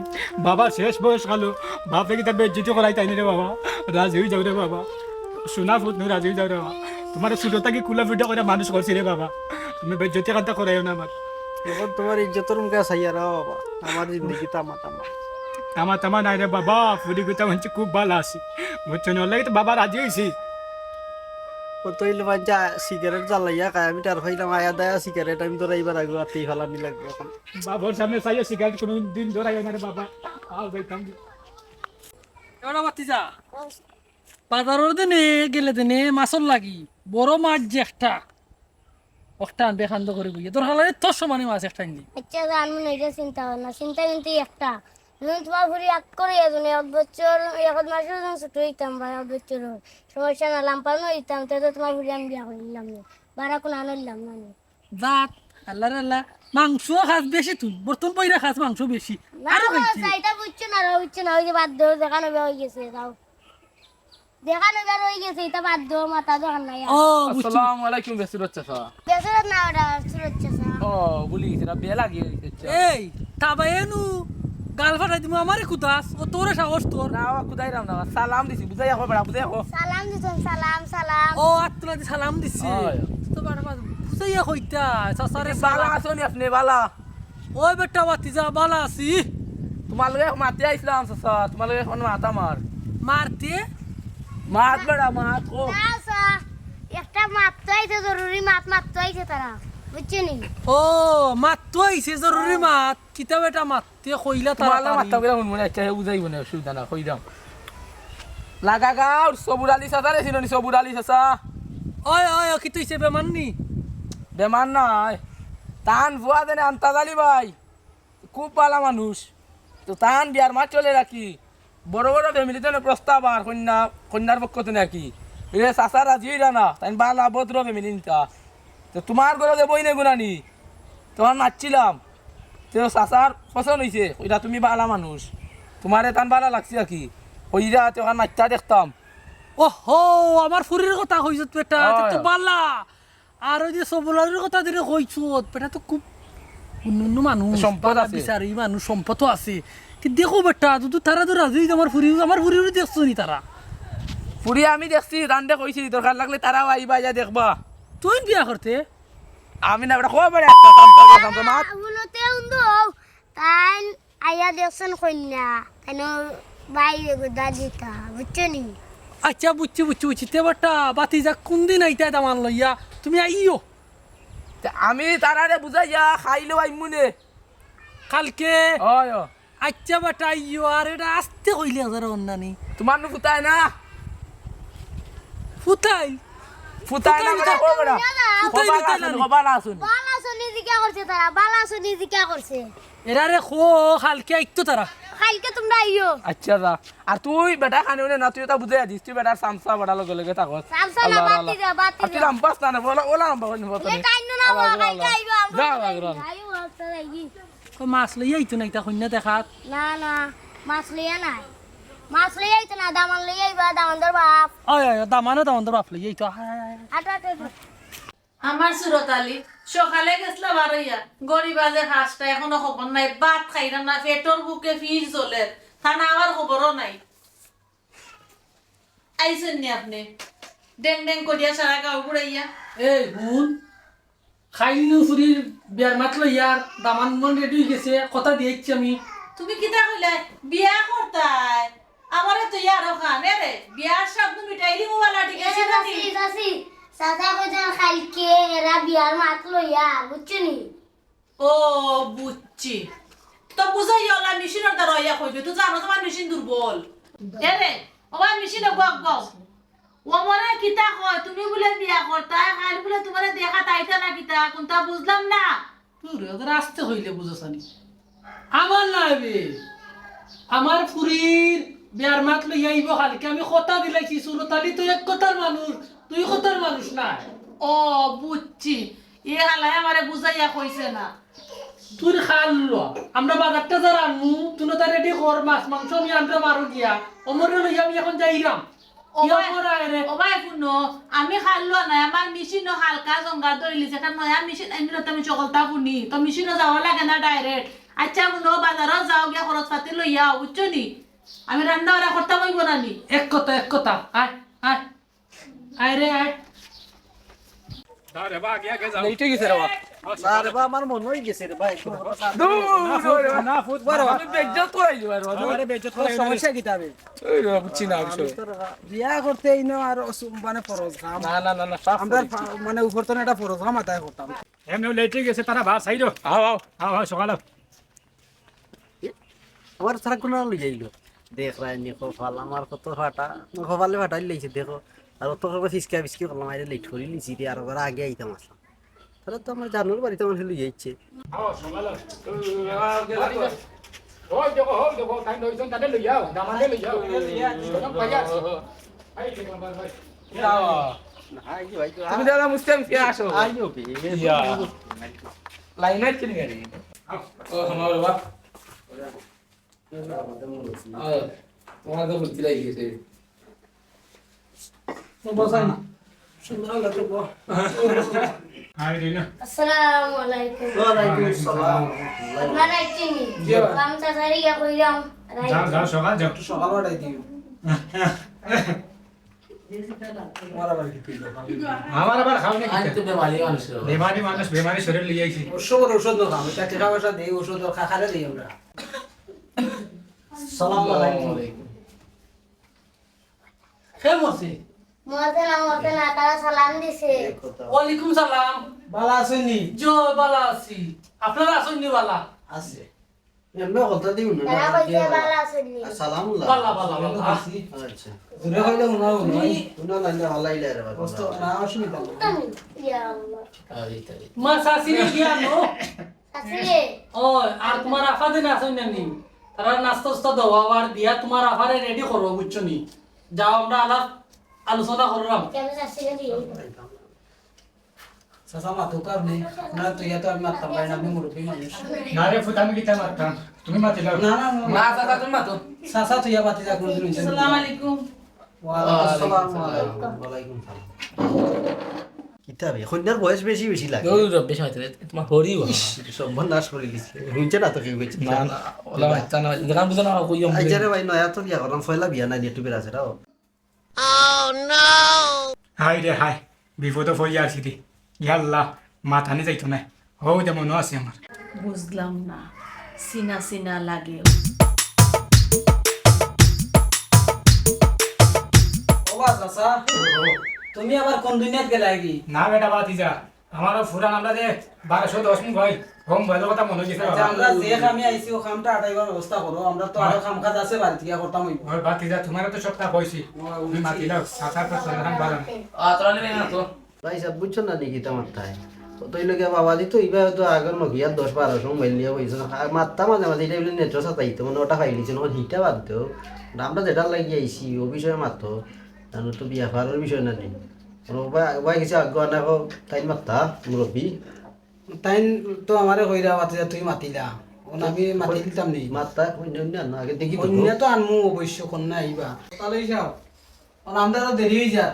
বাবা শেষ বয়স কালো, বাপে কিতা বেজ্জতি করাই তাই রে বাবা। রাজি হয়ে যাও রে বাবা। শোনা ফুত নু, রাজি হয়ে যাও রে বাবা। তোমার ছোট থাকি কুলা পিঠা করে মানুষ করছি রে বাবা। তুমি বেজ্জতি কান্তা করাইও না আমার। এখন তোমার ইজ্জতর মুখে চাইয়া রে বাবা, আমার জিন্দেগি তামা তামা। তামা তামা নাই রে বাবা, ফুরি গুতা মানছি খুব ভালা আছি। বুঝছো নি? ওর লাগি তো বাবা রাজি হইছি। কতইল মানছে সিগারেট জ্বালাইয়া খায়, আমি টের পাইলাম আয়া দায়া সিগারেট আমি ধরাইবার আগে আতেই ফালানি লাগবে এখন। বাবার সামনে চাইও সিগারেট কোনো দিন ধরাইও না রে বাবা। আও যাইতাম। এবার বাতিজা, বাজারর দিনে গেলে দিনে মাছর লাগি বড় মাছ যে একটা, একটা আনবে খান্দ করে বইয়ে। তোর হালারে তোর সমানে মাছ একটা আনলি। আচ্ছা, যা, আমি নিজে চিন্তা কর না, চিন্তা কিন্তু একটা। আমি তোমার ফুরি এক করে এজন্য এক বছর, এক মাসের জন্য ছুটি হইতাম বা এক বছর হয়। সমস্যা না, লাম্পানো হইতাম, তে তো তোমার ফুরি আমি বিয়া করিলাম না, বারা কোনো আনলাম না আমি। জাত, আল্লাহ রে আল্লাহ, মাংস খাস বেশি তুই, বর্তন পইরা খাস মাংস বেশি। না, আরো বাবা, খাইছি। এটা বুঝছো না, ওরা বুঝছো না, ওই যে বাদ দেও, দেখানো বিয়া হয়ে গেছে, যাও। দেখানো বিয়া হয়ে গেছে, এটা বাদ দেও, মাথা দোকান নাই আর। ও, বুঝছি। আসসালামু আলাইকুম, বেসুরত চাচা। বেসুরত না, ওটা সুরত চাচা। ও, ভুলি গেছি, এটা বেলা গিয়ে গেছে। এই, তাবা এনু, গাল ফাটাই দিমু আমারে কুদাস, ও তোরে সাহস তোর। না, ও কুদাই রাম না, সালাম দিছি, বুঝাই এখন বেড়া, বুঝাই এখন। সালাম দিছেন, সালাম, সালাম। ও, আত্তুলা দি সালাম দিছে। হয়। তো বারবার বুঝাইয়া কইতা, চাচারে বালা সালাম। আছনি আপনি, বালা? ওই বেটা বাতিজা, বালা আছি। তোমার লগে মাতে আইছিলাম চাচা, তোমার লগে এখন মাত আমার। মারতে? মাত বেড়া, মাত, ও। না, স্যার, একটা মাত তো আইছে, জরুরি মাত, মাত তো আইছে তারা, বুঝছো নি? ও, মাত তো আইছে, জরুরি মাত। কিতা বেটা মাত? তে কইলা তোমার লগে তাড়াতাড়ি। মাততাম কইরা হুনমু না, আচ্ছা, হে বুঝাইবো না, অসুবিধা না, কইরাম। লাগা গাঁওর সবুর আলী চাচা রে, চিনো নি সবুর আলী চাচা? ওই, ওই, ও, কিতা অইছে, বেমার নি? বেমার নায়। তান ফুয়া দেনে আন্তাজ আলী ভাই, খুব বালা মানুষ। তো তান বিয়ার মাত চলে রাখি। বড় বড় ফ্যামিলি তনে প্রস্তাব আর কইন্যা, কইন্যার পক্ষ তনে আর কি। এ চাচা রাজি অইরা না, তাইন বালা ভদ্র ফ্যামিলি নিতা। তো তোমার ঘরো যে বইনে গুনানি, তোমার মাতছিলাম, তে চাচার পছন্দ অইছে, কইরা তুমি বালা মানুষ, তোমারে তান বালা লাগছে আর কি, কইরা তে ওখান মাততা দেখতাম। ওহো, আমার ফুরির কথা কইছত বেটা, তে তো বালা। আর ওই যে সবুর আলীর কথা যেটা কইছত, বেটা তো খুব অনন্য মানুষ, সম্পদ বালা আছে। বিচারি মানুষ, সম্পদ তো আছে। তে দেখো বেটা, যদি তারা তো রাজি অইতো আমার ফুরি, আমার ফুরিরে দেখছো নি তারা? ফুরি আমি দেখছি, তানরে কইছি, দরকার লাগলে তারাও আইবা, আইয়া দেখবা। তুই বিয়া করতে? আমি না, বেটা, খবর একটা তামতা, তামতা, মাত। হুনো তে উন্দু, তাইন আইয়া দেখছইন কইন্যা, তাইন ভাই এগো দাদিতা, বুঝছো নি? আচ্ছা, বুঝছি, বুঝছি, বুঝছি। তে বেটা, বাতিজা কুনদিন আইতায় দামান লইয়া? তুমি আইও। তে আমি তারারে বুঝাইয়া খাইলো আইমুনে। কালকে? অয়, অয়। আচ্ছা বেটা, আইও, আর এটা আস্তে কইলে যারা অন্যানি। তোমার নু ফুতায় না? ফুতাইল? ফুতাইল না, ফুতাইল বেটা, তো কো বেটা। ফুতাইল, কো বালা ফুতাইল আছনি, না। কো বালা আছনি। বালা আছনি জিকা করছে তারা, বালা আছনি জিকা করছে। এরারে কো, কালকে আইতো তারা। কালকে তোমরা আইও। আচ্ছা, যা। আর তুই বেটা খানে উনে না, তুই এটা বুঝাইয়া দিস, তুই বেটার সামসা বেটা লগে লগে থাকস। সামসা না, আল্লাহ, বাদ দি আল্লাহ। দে, বাদ দি আর তুই দে। লাম্বাস না, না, বলা, ওলা লাম্বা কইনি বলতো এ নে। কাইন্নু না, আল্লাহ, বাবা, আল্লাহ, কাইন্নু আল্লাহ। আইবো, আমরা যাও, যাও, যাও। আইবো, আস্তে যাইগি। কই মাছ লইয়া আইতো না, ইতা কইন্যা দেখাত। না, না, মাছ লইয়া নাই। মাছ লইয়া আইতো না, দামান লইয়া আইবা, দামান্দর বাপ। অয়, অয়, দামানো দামান্দর বাপ লইয়া আইতো। আয়, আয়, আয়। আটো, আটো, আটো। আমার সুরত আলী, সকালে গেছলা বারইয়া, গরিব আজে হাঁসটা এখনো খবর নাই, ভাত খাইরা না, পেটর ভুকে ফির জ্বলের, থানা আবার খবরও নাই। আইছেন নি আপনি? ডেং ডেং করিয়া সারা গাঁও ঘুরাইয়া। এই হুন, খাইনু ফুরির বিয়ার মাত লইয়ার দামান মন রেডি হয়ে গেছে, কথা দিয়েছি আমি। তুমি কিতা কইলে? বিয়া করতায়? আমারে তো ইয়ার ওখান, এ রে, বিয়ার সব তো মিটাইলি মোবাইল আটি এ গেছে না নি? চাচি, চাচি, চাচা কইছইন কাইলকে এরা বিয়ার মাত লইয়া, বুঝছো নি? ও, বুঝছি। তো বুঝাই ওলা মেশিনর দ্বারা ইয়া কইবে, তুই জানো তোমার মেশিন দুর্বল। এ রে, ও ভাই মেশিন গো গো। ও মনে কিতা কয়, তুমি বুলে বিয়া করতায়, কাইল বুলে তোমারে দেখাত আইতা না কিতা, কোনটা বুঝলাম না। তুই রে, ওদের আসতে হইলে বুঝছনি। আমার না বে, আমার ফুরির বিয়ার মাত লইয়া আইবো কালকে, আমি কথা দিলাইছি, সুরত আলী তো এক কথার মানুষ, দুই কথার মানুষ না। ও, বুঝছি, এ হালায় আমারে বুঝাইয়া কইছে না। তুই খাল ল, আমরা বাজারটা যার আনমু, তুই তা রেডি কর, মাছ মাংস আমি আনতে পারো গিয়া, অমরে লইয়া আমি এখন যাইরাম। ও কি ভাই, অমর আয় রে? ও ভাই, হুনো, আমি খাল ল নাই, আমার মেশিনও হালকা জঙ্গা ধরিলিছে, একটা নয়া মেশিন আনিলে তো আমি সকলতা হুনি, তো মেশিনও যাওয়া লাগে না ডাইরেক্ট। আচ্ছা হুনো, বাজারও যাও গিয়া খরচ পাতি লইয়া আও, বুঝছো নি? আমি রান্না বাড়া করতাম অইবো না নি? এক কথা, এক কথা, আয়, আয়। আয় রে, আয়। না রে বা, আগে, আগে যাও। লেট হয়ে গেছে রে বা। না রে বা, আমার মনে হয়ে গেছে রে ভাই। দূর, না, ফুট, না, ফুট, না, ফুট, না, ফুট। আমি বেইজ্জত করাই দিবা রে বা। আমারে বেইজ্জত করাই দিবা। সমস্যা কিতা বে? ওই রে, বুঝছি না, আমি বুঝছি। তোর বিয়া করতে এই না আর অসু-, মানে ফরজ কাম। না, না, না, না, সব আমরা ফরজ। ফা-, মানে উপর তো একটা ফরজ কাম আদায় করতাম। এমনি লেট হয়ে গেছে, তারা বা সাইডো। আও, আও। আও, আও, সকাল আও। আমার সারা কোন লই যাইল? দেখ রাইনি কপাল, আমার কত ফাটা, কপালে ফাটাই লইছে দেখো। আর অত করে ফিসকা ফিসকি করলাম, আইরে লেট করি লিছি রে, আর ওরা আগে আইতাম আসলাম। তাহলে তো আমার জানুর বাড়িতে আমার লই যাইছে। ওই দেখো, ওই দেখো, তাই লইছেন, তাহলে লই যাও, দামান্দে লই যাও। ভাই, ভাই, ভাই। তুমি দাদা মুস্তাম কে আসো? আইও বে। ইয়া। লাইন আছে নি গাড়ি? ও, আমার বাবা। আয়, তোমার তো বুদ্ধি লাগি গেছে। তো বসাই না। সুন্দর হলো তো বল। হাই রে না। আসসালামু আলাইকুম। ওয়ালাইকুম আসসালাম। আপনারা একটু নি। জি। রাম চাচারি গিয়া কইলাম। যাও, যাও, সকাল যাও। একটু সকাল বাড়াই দিও। তোমার আবার কি কইলো? আমার আবার খাওনি আমি তো কিতা? বেমারি মানুষ। বেমারি মানুষ, বেমারি শরীর লই আইছি। ওষুধ, ওষুধ দরকার। আমি টাকা পয়সা দেই, ওষুধ দরকার, খারে দেই আমরা। সালাম আলাইকুম। কে মরছে? মরছে না, মরছে না, তারা সালাম দিছে। ওয়ালাইকুম সালাম। বালা আছইন নি? জি, বালা আছি। আপনারা আছইন নি বালা? আছে। এমনে কথা দিও না, তারা না, কইছে দিয়া বালা আছইন নি? আর সালাম উল্লাহ। বালা, বালা, বালা। আচ্ছা। জোরে কইলে হুনা হুনা। তুমি হুনা না, না, হালাই লাই রে বাবা। কষ্ট না, অসুবিধা না। ইয়া আল্লাহ। তাই, তাই। মা শাশুড়ি গিয়া নো। শাশুড়ি। ও, আর তোমার আফা দিন আছইন না নি? তারা নাস্তা উস্তা দেওয়া আর দিয়া তোমার আফারে রেডি করো, বুঝছো নি? যাও, আমরা আলাপ আলোচনা করলাম। কেন শাশুড়ি? চাচা, মাতো কার নেই? না, তুই এত আমি মারতাম পারি না, আমি মুরব্বী মানুষ। না রে ফুত, আমি কিতা মারতাম? তুমি মাতি লাও। না, না, না, না। না, চাচা, তুমি মাতো। চাচা, তুই আর মাতি যা, কোনোদিন হইছে না। আসসালামু আলাইকুম। ওয়ালাইকুম আসসালাম। ওয়ালাইকুম সালাম। কিতা বে, কন্যার বয়স বেশি বেশি লাগে। দৌড় রব, বেশি মারতে নেই, তোমার হরি বাবা। ইস, সর্বনাশ করে দিছে। হুনছে না তো কেউ কিছু। না, না, ওলা বাচ্চা না, যেখান বুঝো না, কইও আচ্ছা রে ভাই, নয়া তো বিয়া করলাম, পয়লা বিয়া নাই, একটু বেড়া আছে, রাও। হায় রে হায়, বিপদো পড়ি আছি রে। ইয়া আল্লাহ, মাত আনি যাইতো না। হউ দে মনো আছে আমার। বুঝলাম না, চিনা চিনা লাগে। ও বা চাচা, তুমি আবার কোন দুনিয়াত গেলায় গি? না বেটা, বাদ দি যা। আমারও ফুরান আমরা যে বারোশো দশ মিনিট ভাই, হোম ভাইয়ের কথা মনে হয়েছে আচ্ছা, বাবা। আমরা যে কামে আইছি, ও কামটা আটাইবার ব্যবস্থা করো। আমরা তো আরো কাম কাজ আছে, বাড়িত গিয়া করতাম হইব। ওই বাদ দি যা, তোমার তো সবটা কইছি। ও, তুমি মাতি লাও, সাত আট বছর এখন বাড়ান। আ, তোরা নেবে না তো? ভাই সাহেব, বুঝছো না নি কিতা মাতরায়? তো এই লগে বাবাজি তো ইবা তো আগর Nokia দশ বারোশো মোবাইল নিয়া বইছে। আর মাততা মাঝে মাঝে, ইটা বলে নেটওয়ার্ক সাতাইতে, মানে ওটা পাইলিছে না, হিটা বাদ দেও। আমরা যেটা লাগি আইছি, ও বিষয়ে মাতো। জানো তো বিয়া পারর বিষয় না নি। ওবা, ওবা গেছে আগে আনা কো, তাই মাততা, মুরব্বি। তাইন তো আমারে কইরা মাতিলা, তুই মাতিলা। অখন আমি মাতি দিতাম নি। মাততা, কইনা, কইনা না, আগে দেখি তো। কইনা তো আনমু অবশ্য, কইনা আইবা। তাহলে যাও। অখন আমরা তো দেরি হই যা।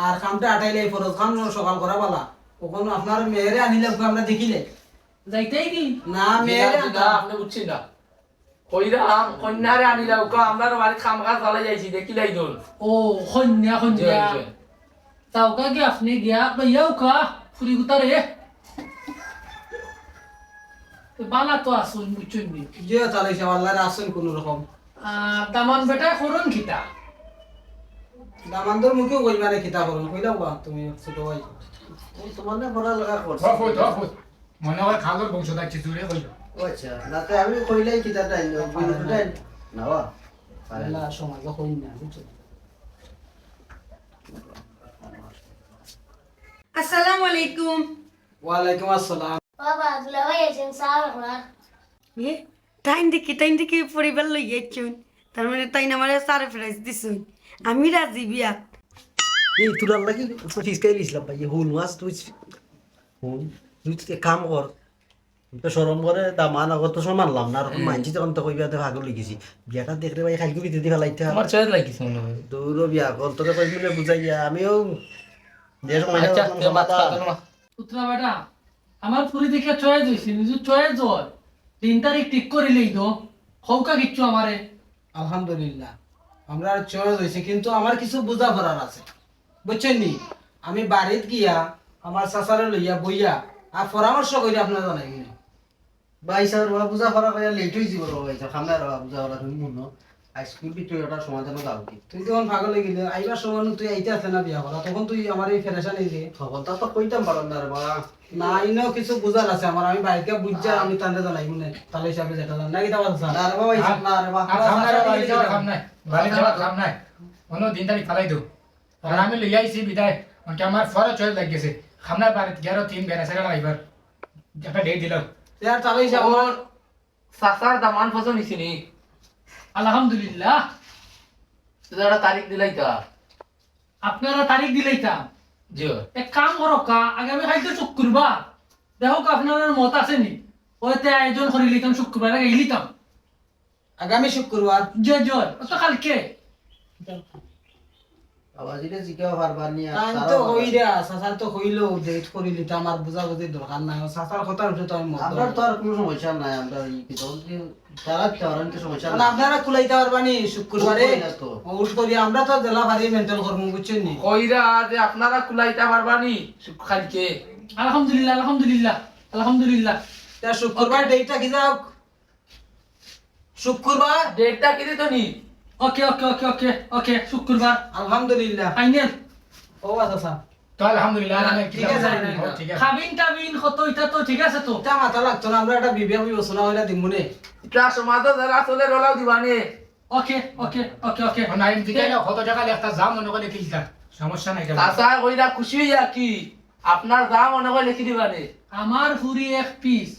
আর কামটা আটাইলে এই ফরজ কাম সকাল করা বালা। অখন আপনার মেয়েরে আনিলে আমরা দেখিলে। যাইতেই কি? না, মেয়েরে দিদা, আনতাম। আপনি বুঝছেন না। কইরাম, কইন্যারে আনিলাউক্কা, আমরার বাড়িত কাম কাজ চালাই যাইছি, দেখিলাই দোন। ও, কইন্যা, কইন্যা। জি, জি। যাউক্কা গি আপনে গিয়া, লইয়াউক্কা, ফুরি গুতারে। তো বালা তো আছইন, বুঝছইন নি? জি, তাহলে সে আল্লাহর আছইন কোনো রকম। আহ, দামান বেটায় করইন কিতা? দামান্দর মুখেও কইবা না কিতা করইন, কইলাও বা তুমি ছোট ভাই। এই তোমার না পড়ালেখা করছে। হ্যাঁ, হ্যাঁ, হ্যাঁ। মনে হয় খালর বংশ থাকছে, জুড়ে কইল। ও আচ্ছা, না তো আমি কইলাই কিতা তাই না, বুঝতে তাই না, বা? আল্লাহ সমাজে কই না, বুঝছো? আসসালামু আলাইকুম। ওয়ালাইকুম আসসালাম। বাবা, দুলাভাই আছেন, চা বাবা। এ, তাইন দেখি, তাইন দেখি পরিবার লইয়া আইছইন। তার মানে তাইন আমারে surprise দিছইন। আমি রাজি বিয়া। এই তোরার লাগি তো ফিসকাই লিছলাম ভাই, হুন মাছ তুই হুন, তুই তো কাম কর। তো শরম করে দামান আগত তো সব মানলাম না, আর এখন হুম। মানছি তখন তো কইবা তো পাগল হয়ে গেছি। বিয়াটা দেখলে ভাই খাইকে বিতে দি ফেলাইতে হবে। আমার চয়েস লাগিছে মনে হয়। দৌড় বিয়া কর, তোরে কই মিলে বুঝাইয়া, আমিও যে সময় আচ্ছা, যাবো, তে মাত সমাধান। কথা না। পুত্রা বেটা, আমার পুরি দেখে চয়েস হইছে, নিজে চয়েস হয়। দিন তারিখ ঠিক করি লই দো, খৌকা কিচ্ছু আমারে। আলহামদুলিল্লাহ, আমরা চয়েস হইছে, কিন্তু আমার কিছু বুঝা পড়ার আছে, বুঝছেন নি? আমি বাড়িত গিয়া আমার চাচারে লইয়া বইয়া আর পরামর্শ করি আপনারা জানাই নি। ভাই সাহেব, ওরা বুঝা পড়া কইয়া লেট হয়ে যাবো রে ভাই সাহেব, সামনে আর ওরা বুঝা পড়া তুমি মনো আইসক্রিম পিঠে ওটার সমাধান গাও কি? তুই তো এখন পাগল হয়ে গেলি, আইবার সময় নু তুই আইতে আছে না বিয়া করা, তখন তুই আমার এই ফেরেশান এই যে। তখন তা তো কইতাম পারলাম না রে বা। না, ইনো কিছু বুঝার আছে আমার, আমি বাইরে বুঝা আমি তাহলে জানাই মনে, তাহলে হিসাবে যেটা জান না, কিতা বলছ? না রে বা, ভাই সাহেব, আর, না রে বা। আর খাম না রে, বাড়ি যাওয়ার খাম নাই, বাড়ি যাওয়ার খাম নাই, অন্য দিন তারিখ ফালাই দেও। আর আমি লইয়া আইছি বিদায়, ওকে আমার ফরজ হয়ে লাগিয়েছে। খামনার বাড়িতে গিয়ে আরো তিন বেড়া ছেড়ে লাগাইবার। একটা ডেট দিলাম। ইয়ার তাহলে হিসাব ওর চাচার দামান পছন্দ হইছে নি? আলহামদুলিল্লাহ। তো একটা তারিখ দিলাই তো। আপনারা তারিখ দিলাইতাম। জি। এক কাম করো কা, আগামী কাল তো শুক্রবার। দেখো কা আপনার মত আছে নি? ওইতে আয়োজন করি লিতাম শুক্রবার আগে লিতাম। আগামী শুক্রবার। জয় জয়, ও তো কালকে। বাবা, যেটা জিজ্ঞাসা পারবার নি, আর তাই তারা তো বাবা। কইরা, চাচা তো কইলো, ডেট করি লিতাম, আর বুঝাবুঝির দরকার নাই। ও চাচার কথার উপরে তো আমি মত আমরা দেবো। তো আর কোনো সমস্যা নাই, আমরা এই কি তখন কি তারা কি আর অনেক সমস্যা মানে নাই। আপনারা কুলাইতে পারবা নি শুক্রবারে? উঠ করি না তো। ও, উঠ করি, আমরা তো জেলা ভারী মেন্টাল কর্ম, বুঝছেন নি? কইরা যে আপনারা কুলাইতে পারবা নি শুক-, কালকে? আলহামদুলিল্লাহ, আলহামদুলিল্লাহ, আলহামদুলিল্লাহ। তা শুক্রবার ওকে। ডেটটা কি যাও? শুক্রবার? ডেটটা কি দিত নি? ওকে, ওকে, ওকে, ওকে, ওকে, শুক্রবার। আলহামদুলিল্লাহ। ফাইনাল। ও আচ্ছা, আচ্ছা। তো আলহামদুলিল্লাহ, আলহামদুলিল্লাহ, ঠিক আছে। ও, ঠিক আছে। খাবিন টাবিন কত, এটা তো ঠিক আছে তো? এটা মাথা লাগতো না, আমরা একটা বিবেক বিবেচনা হইলে দিমুনে। এটা সমাজে যারা চলে রোলাও দিবানে। ওকে, ওকে, ওকে, ওকে। ও নাইম দিকে কত টাকা লেখতা যা মনে করে লিখিলতা, সমস্যা নাই। চাচা কইরা খুশি হইয়া কি? আপনার যা মনে হয় লিখি দিবা রে। আমার ফুরি এক পিস,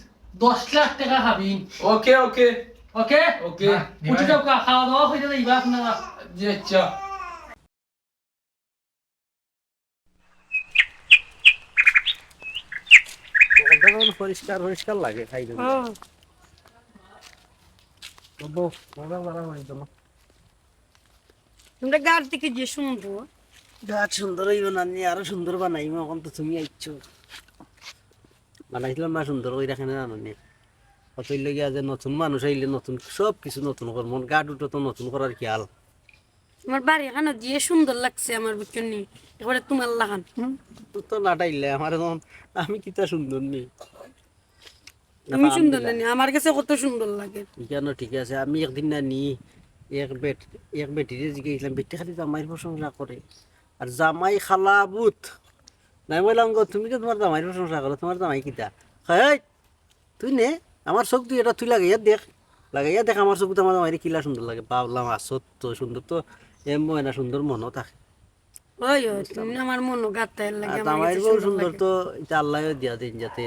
দশ লাখ টাকা খাবিন। ওকে, ওকে। ওকে? ওকে। হ্যাঁ, উঠি যাও কা, খাওয়া দাওয়া হইতে যাইবা আপনারা। জি, আচ্ছা। পরিষ্কার, পরিষ্কার লাগে খাই দিলে। হ্যাঁ। বাবু, মজা করা হয়ে গেল। তোমরা গাছ দেখে যে সুন্দর। গাছ সুন্দর হইব না নি, আরো সুন্দর বানাইব। এখন তো তুমি আইছো, বানাইছিলাম না সুন্দর করে, এখানে জানো নি। কত হইল গিয়া যে নতুন মানুষ আইলে নতুন সব কিছু নতুন কর, মন গাট উঠো তো নতুন করার খেয়াল। তোমার বাড়ি এখানে যে সুন্দর লাগছে আমার, বুঝছো নি? এবারে তোমার লাখান। হুম, তো নাটাইলে আমার এখন আমি কিতা সুন্দর নি? তুমি সুন্দর না নি, আমার কাছে কত সুন্দর লাগে। কেন ঠিক আছে, আমি একদিন না নি এক বেট, এক বেটিরে জিজ্ঞাসলাম, বেটি খালি জামাইর প্রশংসা করে, আর জামাই খালা বুত। নাই বললাম গো, তুমি তো তোমার জামাইর প্রশংসা করো, তোমার জামাই কিতা? কয়, "এই, তুই নে, আমার চোখ দুই এটা তুই লাগাইয়া দেখ, লাগাইয়া দেখ আমার চোখ আমার জামাইরে কিলা সুন্দর লাগে।" ভাবলাম, আসত তো সুন্দর তো, এম হয় না সুন্দর মনও থাকে। ওই, ওই, তুমি আমার মনও গাত্তাইর লাগে, আর আমার জামাইর কাছে বউ সুন্দর সুন্দর লাগে। তো এটা আল্লাহও দিয়া দিন, যাতে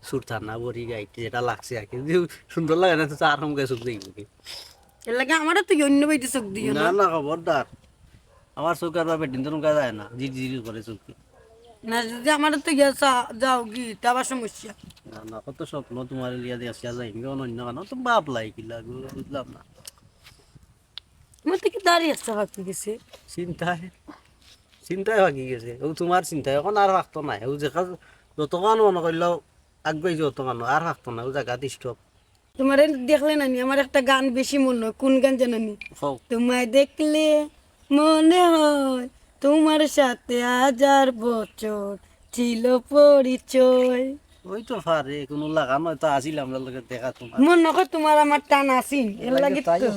সুরতা না বড়ি গাইতে যেটা লাগছে আর কি। যদি সুন্দর লাগে না, তো আর কম গায়ে চোখ দেখবো কি? এর লাগে আমারও তো অন্য বাইতে চোখ দিও না, না। না, খবরদার। আমার চোখ আর বাপের দিন তো নুকা যায় না, জির জির করে চোখ। না, যদি আমারও তো গিয়া চা-, যাও কি, তা আবার সমস্যা। না, না, কত স্বপ্ন তোমার লিয়া দেখছি, আর যাই, আমি অন্য কারণ তো বাপ লাই কিলা, বুঝলাম না। আমার তো কি দাড়ি একটা বাকি গেছে। চিন্তায়, চিন্তায় বাকি গেছে। ও তোমার চিন্তায়, এখন আর রাখতো নাই। ও যে কাজ যতক্ষণ মনে করলেও আগুয়াই যতক্ষণ, আর রাখতো না। ও জায়গা ডিস্টার্ব। তোমারে দেখলে না নি, আমার একটা গান বেশি মনে হয়। কোন গান জানো নি? কও। তোমায় দেখলে মনে হয় তোমার সাথে হাজার বছর ছিল পরিচয়। ওই তো পারে, কোনো লাগানো হয়তো আসিল আমরা লোকের দেখা তোমার। মনে হয় তোমার আমার টান আসিন, এর লাগে লাগে তো। তাইও।